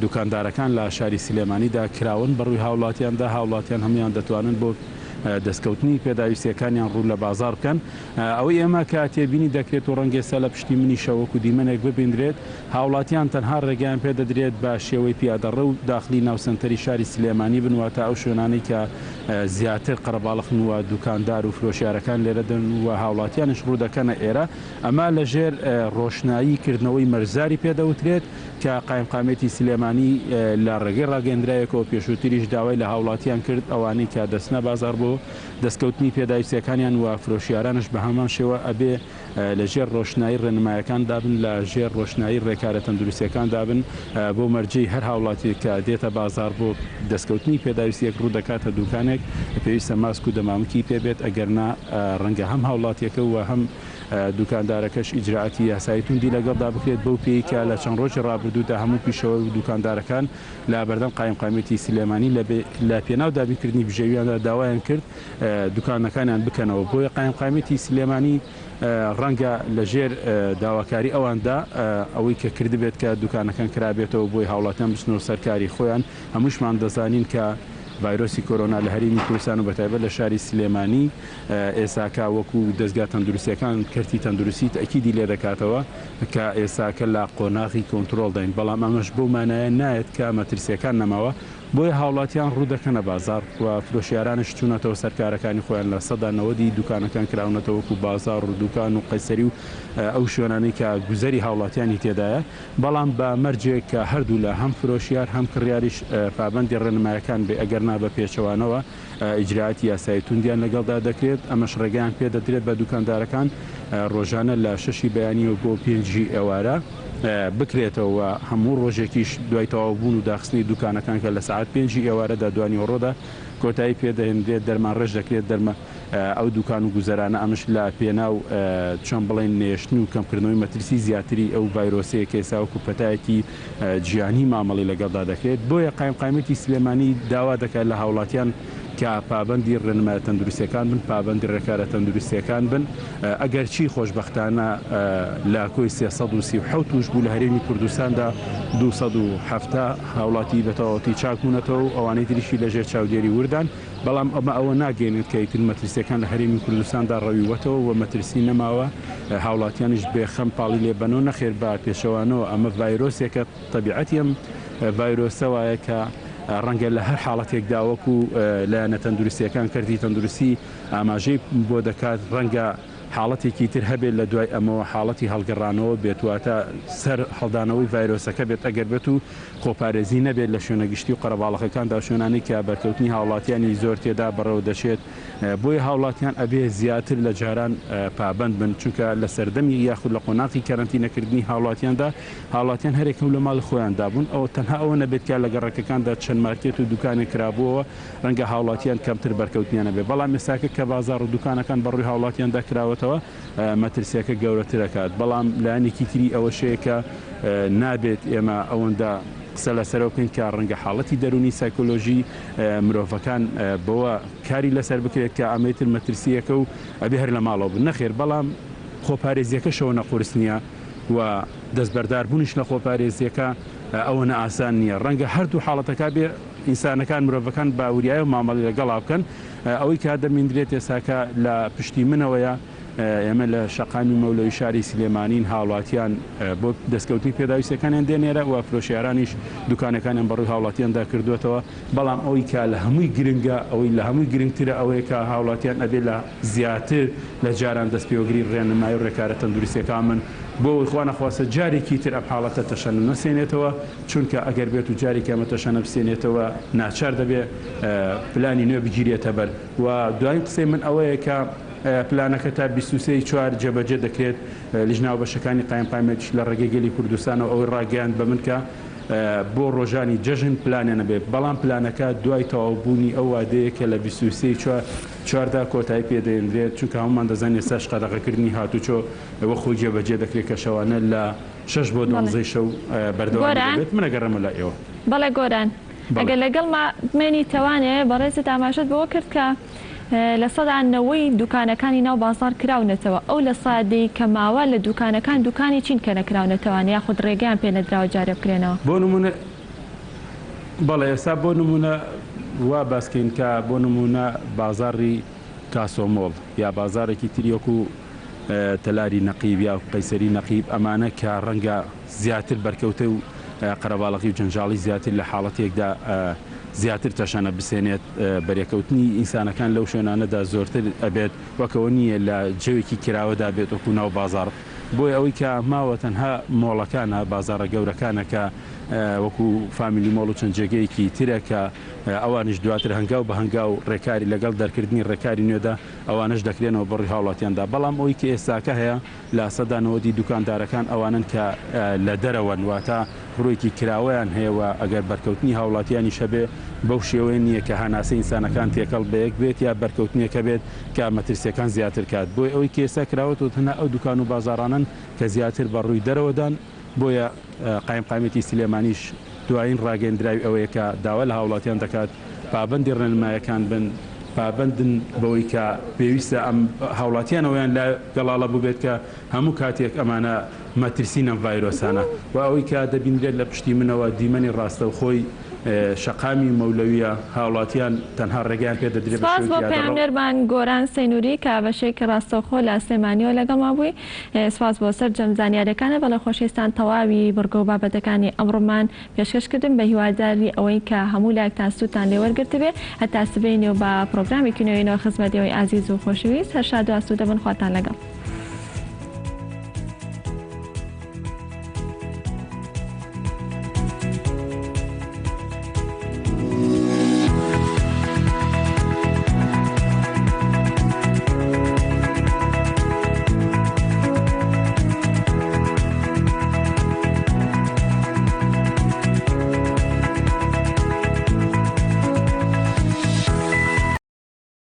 دوکاندارەکان لە شاری سلێمانیدا کراون بەڕووی هاوڵاتیاندا، هاوڵاتیان هەموویان دەتوانن بۆ دەستکەوتنی پێداویستییەکانیان ڕوو لە بازاڕ بکەن. ئەوەی ئێمە کە تێبینی دەکرێت و ڕەنگە ئێستا لە پشتی منیشە وەکو دیمەنێک ببینرێت، هاوڵاتیان تەنها ڕێگەیان پێدەدرێت بە شێوەی پیادەڕەو داخلی ناو سەنتەری شاری سلێمانی بن، واتە ئەو شوێنانەی کە زیاتر قەرەباڵخن و دوکاندار و فرۆشیارەکان لێرە دەن و هاوڵاتیانیش ڕوودەکەنە ئێرە، ئەمە لە ژێر ڕۆشنایی کردنەوەی مەرزاری پێدەوترێت کە قایمقامیەتی سلێمانی لە ڕێگەی ڕاگەیەندراوێکەوە پێشووتریش داوای لە هاوڵاتیان کرد ئەوانەی کە دەچنە بازاڕ بۆ دەستکەوتنی پێداویستیەکانیان و فرۆشیارانش بە هەمان شێوە ئەبێ لە ژێر ڕۆشنایی ڕێنمایەکان دابن، لە ژێر ڕۆشنایی ڕێکارە تەندروستیەکان دابن، بەو مەرجەی هەر هاوڵاتیەک کە دێتە بازاڕ بۆ دەستکەوتنی پێداویستیەک ڕوو دەکاتە دوکانێک پێویستە ماسک و دەمامکی پێ بێت، ئەگەر نا ڕەنگە هەم هاوڵاتیەکە و هەم دوکاندارەکەش ئیجرائاتی یاسایی توندی لەگەڵدا بکرێت، بەو پێیەی کە لە چەند ڕۆژی ڕابردوودا هەموو پیشەوەر و دوکاندارەکان لە بەردەم قایمقامیەتی سلێمانی لە پێناو دابینکردنی بژێویاندا داوایان کرد دوکانەکانیان بکەنەوە، بۆیە قایمقامیەتی سلێمانی ڕەنگە لەژێر داواکاری ئەواندا ئەوەی کە کردبێت کە دوکانەکان کرابێتەوە بۆی هاوڵاتیان بچنەوە سەر کاری خۆیان، هەمووشمان دەزانین کە ڤایرۆسی کۆرۆنا لە هەرێمی کوردستان و بەتایبەت لە شاری سلێمانی ئێساکە وەکو دەزگا تەندروستیەکان کەرتی تەندروستی تەئکیدی لێدەکاتەوە کە ئێساکە لە قۆناغی کۆنترۆڵداین، بەڵام ئەمەش بەو مانایە نایەت کە مەترسیەکان نەماوە. بۆیە هاوڵاتیان ڕوو دەکەنە بازاڕ و فرۆشیارانش چوونەتەوە سەر کارەکانی خۆیان لە 90% ی دوکانەکان کراونەتەوە وەکو بازاڕ و دوکان و قەیسەری و ئەو شوێنانەی کە گوزەری هاوڵاتیانی تێدایە بەڵام بە مەرجێک کە هەردوولا هەم فرۆشیار هەم کڕیاریش پابەندی ڕێنمایەکان بێ ئەگەرنا بە پێچەوانەوە ئیجرائاتی یاسایی توندیان لەگەڵدا دەکرێت، ئەمەش ڕێگەیان پێدەدرێت بە دوکاندارەکان ڕۆژانە لە شەشی بەیانیەوە بۆ پێنجی ئێوارە بکرێتەوە و هەموو ڕۆژێکیش دوای تەواوبوون و داخستنی دوکانەکان کە لە سەعات پێنجی ئێوارەدا دوانیوەڕۆدا کۆتایی پێدەهێنرێت دەرمانڕێژ دەکرێت دەرمە ئەو دوکان و گوزەرانە ئەمش لە پێناو چۆن بڵێین نێشتن و کەمکردنەوەی مەترسی زیاتری ئەو ڤایرۆسەیە کە ئێستا وەکو پەتایەکی جیهانی مامەڵەی لەگەڵدا دەکرێت، بۆیە قایمقامیەتی سلێمانی داوا دەکات لە هاوڵاتیان کە پابەندی ڕێنمایە تەندروستیەکان بن، پابەندی ڕێکارە تەندروستیەکان بن، ئەگەرچی خۆشبەختانە لە کۆی 337 تووشبوو لە هەرێمی کوردستاندا 270 هاوڵاتی بە تەواوەتی چاکبوونەتەوە و ئەوانەی تریشی لەژێر چاودێری وردان. بەڵام ئەمە ئەوە ناگەیەنێت کە ئیتر مەترسییەکان لە هەرێمی کوردستاندا ڕەویوەتەوە و مەترسی نەماوە، هاوڵاتیانیش بێ خەم پاڵی لێ بەنەوە، نەخێر بە پێچەوانەوە ئەمە ڤایرۆسێکە تەبیعەتی ئەم ڤایرۆسە وایە کە ڕەنگە لە هەر حاڵەتێکدا وەکو لایەنە تەندروستییەکان کەرتی تەندروستی ئاماژەی بۆ دەکات ڕەنگە حاڵەتێکی تر هەبێت لە دوای ئەمەوە حاڵەتی هەڵگەڕانەوە بێت واتە سەر هەڵدانەوەی ڤایرۆسەکە بێت ئەگەر بێت و خۆپارێزی نەبێت لە شوێنە گشتی و قەرەباڵەخەکاندا و شوێنانەی کە بەرکەوتنی هاوڵاتیانی زۆر تێدا بەڕێوە دەچێت بۆیە هاوڵاتیان ئەبێ زیاتر لە جاران پابەند بن چونکە لە سەردەمی یاخود لە قۆناغی کەرەنتینەکردنی هاوڵاتیاندا هاوڵاتیان هەرێکەو لە ماڵی خۆیاندا بوون ئەوە تەنها ئەوە نەبێت کە لە گەڕەکەکاندا چەند مارکێت و دوکانێک کرابووەوە ڕەنگە هاوڵاتیان کەمتر بەرکەوتنیان هەبێت، بەڵام ئێستاکە کە بازاڕ و دوکانەکان بەڕووی هاوڵاتیاندا کراوەتەوە مەترسییەکە گەورەتر ئەکات، بەڵام لایەنێکی تری ئەوەش هەیە کە نابێت ئێمە ئەوەندە قسە لەسەرەوە بکەین کە ڕەنگە حاڵەتی دەروونی سایکۆلۆژی مرۆڤەکان بەوە کاری لەسەر بکرێت کە ئەمەی تر مەترسییەکە و ئەبێ هەر لە ماڵەوە بن، نەخێر بەڵام خۆپارێزییەکەش ئەوەنە قورس نییە و دەستبەرداربوونیش لە خۆپارێزییەکە ئەوەنە ئاسان نییە، ڕەنگە هەردوو حاڵەتەکە بێ. ئینسانەکان مرۆڤەکان بە وریایەوە مامەڵەی لەگەڵا بکەن ئەوەی کە دەبیندرێت ئێستاکە لە پشتی منەوەیە ئێمە لە شەقامی مەولەوی شاری سلێمانین، هاوڵاتیان بۆ دەستکەوتنی پێداویستیەکانیان دێنێرە و فرۆشیارانیش دوکانەکانیان بەڕووی هاوڵاتیاندا کردووەتەوە، بەڵام ئەوەی کە لە هەمووی گرنگە، ئەوەی لە هەمووی گرنگترە ئەوەیە کە هاوڵاتیان ئەبێ لە زیاتر لە جاران دەستپێوەگری ڕێنمایی و ڕێکارە تەندروستیەکان بن بۆ ئەوەی خوا نەخواستە جارێکی تر ئەم حاڵەتە تەشەنە نەسێنێتەوە، چونکە ئەگەر بێت و جارێکی ئەمە تەشەنە بسێنێتەوە ناچار دەبێ پلانی نوێ بگیرێتە بەر و دوایین قسەی من ئەوەیە کە پلانەکە تا 23 ی چوار جێبەجێ دەکرێت، لیژنە هاوبەشەکانی قایمقامیەتیش لە ڕێگەی گەلی کوردستانەوە ئەوەی ڕاگەیاند بە من کە بۆ ڕۆژانی جەژن پلانیان هەبێت، بەڵام پلانەکە دوای تەواوبوونی ئەو وادەیە کە لە 23 ی چواردا کۆتایی پێدەهێندرێت، چونکە هەموومان دەزانین ئێستاش قەدەغەکردنی هاتوچۆ وەک خۆی جێبەجێ دەکرێت کە شەوانە لە شەش بۆ دوانزەی شەو بەردەوامی دەبێت، من ئەگەڕێمە لای ئێوە. بەڵێ گۆران ئەگەر لەگەڵما بمێنیتەوانێ، بەڕێزت ئاماژەت بەوە کرد کە نەوەی دوکانەکانی ناو بازاڕ کراونەتەوە، ئەو لە سادەی کە ماوە لە دوکانەکان دوکانی چین کە نەکراونەتەوان یاخود ڕێگەیان پێ نەدراوە جارێ بکرێنەوە؟ بۆ نموونە بەڵێ ئێستا بۆ نموونە وا باس کەین کە بۆ نموونە بازاڕی کاسۆمۆڵ یا بازاڕێکی تری وەکوو تەلاری نەقیب یا قەیسەری نەقیب ئەمانە کە ڕەنگە زیاتر بەرکەوتە و قەرەباڵغی و جەنجاڵی زیاتر لە حاڵەتێکدا زیاتر تەشەنە بسێنێت، بەرێکەوتنی ئینسانەکان لەو شوێنانەدا زۆرتر ئەبێت، وەک ئەوە نییە لە جەوێکی کراوەدا بێت وەکو ناو بازاڕ. بۆیە ئەوەی کە ماوە تەنها مۆڵەکانە، بازاڕە گەورەکانە کە وەکو فامیلی مۆڵ و چەند جێگەیەکی ترە کە ئەوانیش دواتر هەنگاو بە هەنگاو ڕێکاری لەگەڵ دەرکردنی ڕێکاری نوێدا ئەوانەش دەکرێنەوە بەڕووی هاوڵاتیاندا. بەڵام ئەوەی کە ئێستاکە هەیە 90% ی دوکاندارەکان ئەوانەن کە لە دەرەوەن، واتە ڕوویەکی کراوەیان هەیە و ئەگەر بەرکەوتنی هاوڵاتیانیش هەبێ بەو شێوەیە نییە کە هەناسەی ئینسانەکان تێکەڵ بەیەک بێت یا بەرکەوتنێک هەبێت کە مەترسییەکان زیاتر کات. بۆیە ئەوەی کە ئێستا کراوەتەوە تەنها ئەو دوکان و بازاڕانەن کە زیاتر بە ڕووی دەرەوەدان، بۆیە قایمقامیەتی سلێمانیش دوایین ڕاگەیەندراوی ئەوەیە کە داوا لە هاوڵاتیان دەکات پابەندی ڕێنمایەکان بن، پابەندن بەوەی کە پێویستە ئەم هاوڵاتیان ئەوەیان لا گەڵاڵە بووبێت کە هەموو کاتێک ئەمانە مەترسین ئەم ڤایرۆسانە و ئەوەی کە دەبینرێت لە پشتی منەوە دیمەنی ڕاستەوخۆی شەقامی مەولەویە، هاوڵاتیان تەنها ڕێگەیان پێ دەدرێت بە سپاس شێوەی بۆ پیادەڕەو. پەیامنێرمان گۆران سەینوری کە بەشێکی ڕاستەوخۆ لە سلێمانیەوە لەگەڵمان بووی. سپاس بۆ سەرجەم زانیاریەکانت. بەڵێ خۆشەویستان تەواوی بڕگە و بابەتەکانی ئەمڕۆمان پێشکەش کردن بە هیواداری ئەوەی کە هەموو لایەکتان سوودتان لێ وەرگرتبێ. هەتا سبەینێ و بە پڕۆگرامێکی نوێینەوە خزمەت ئێوەی ئازیز و خۆشەویست. هەر شاد و ئاسوودە بن. خواتان لەگەڵ.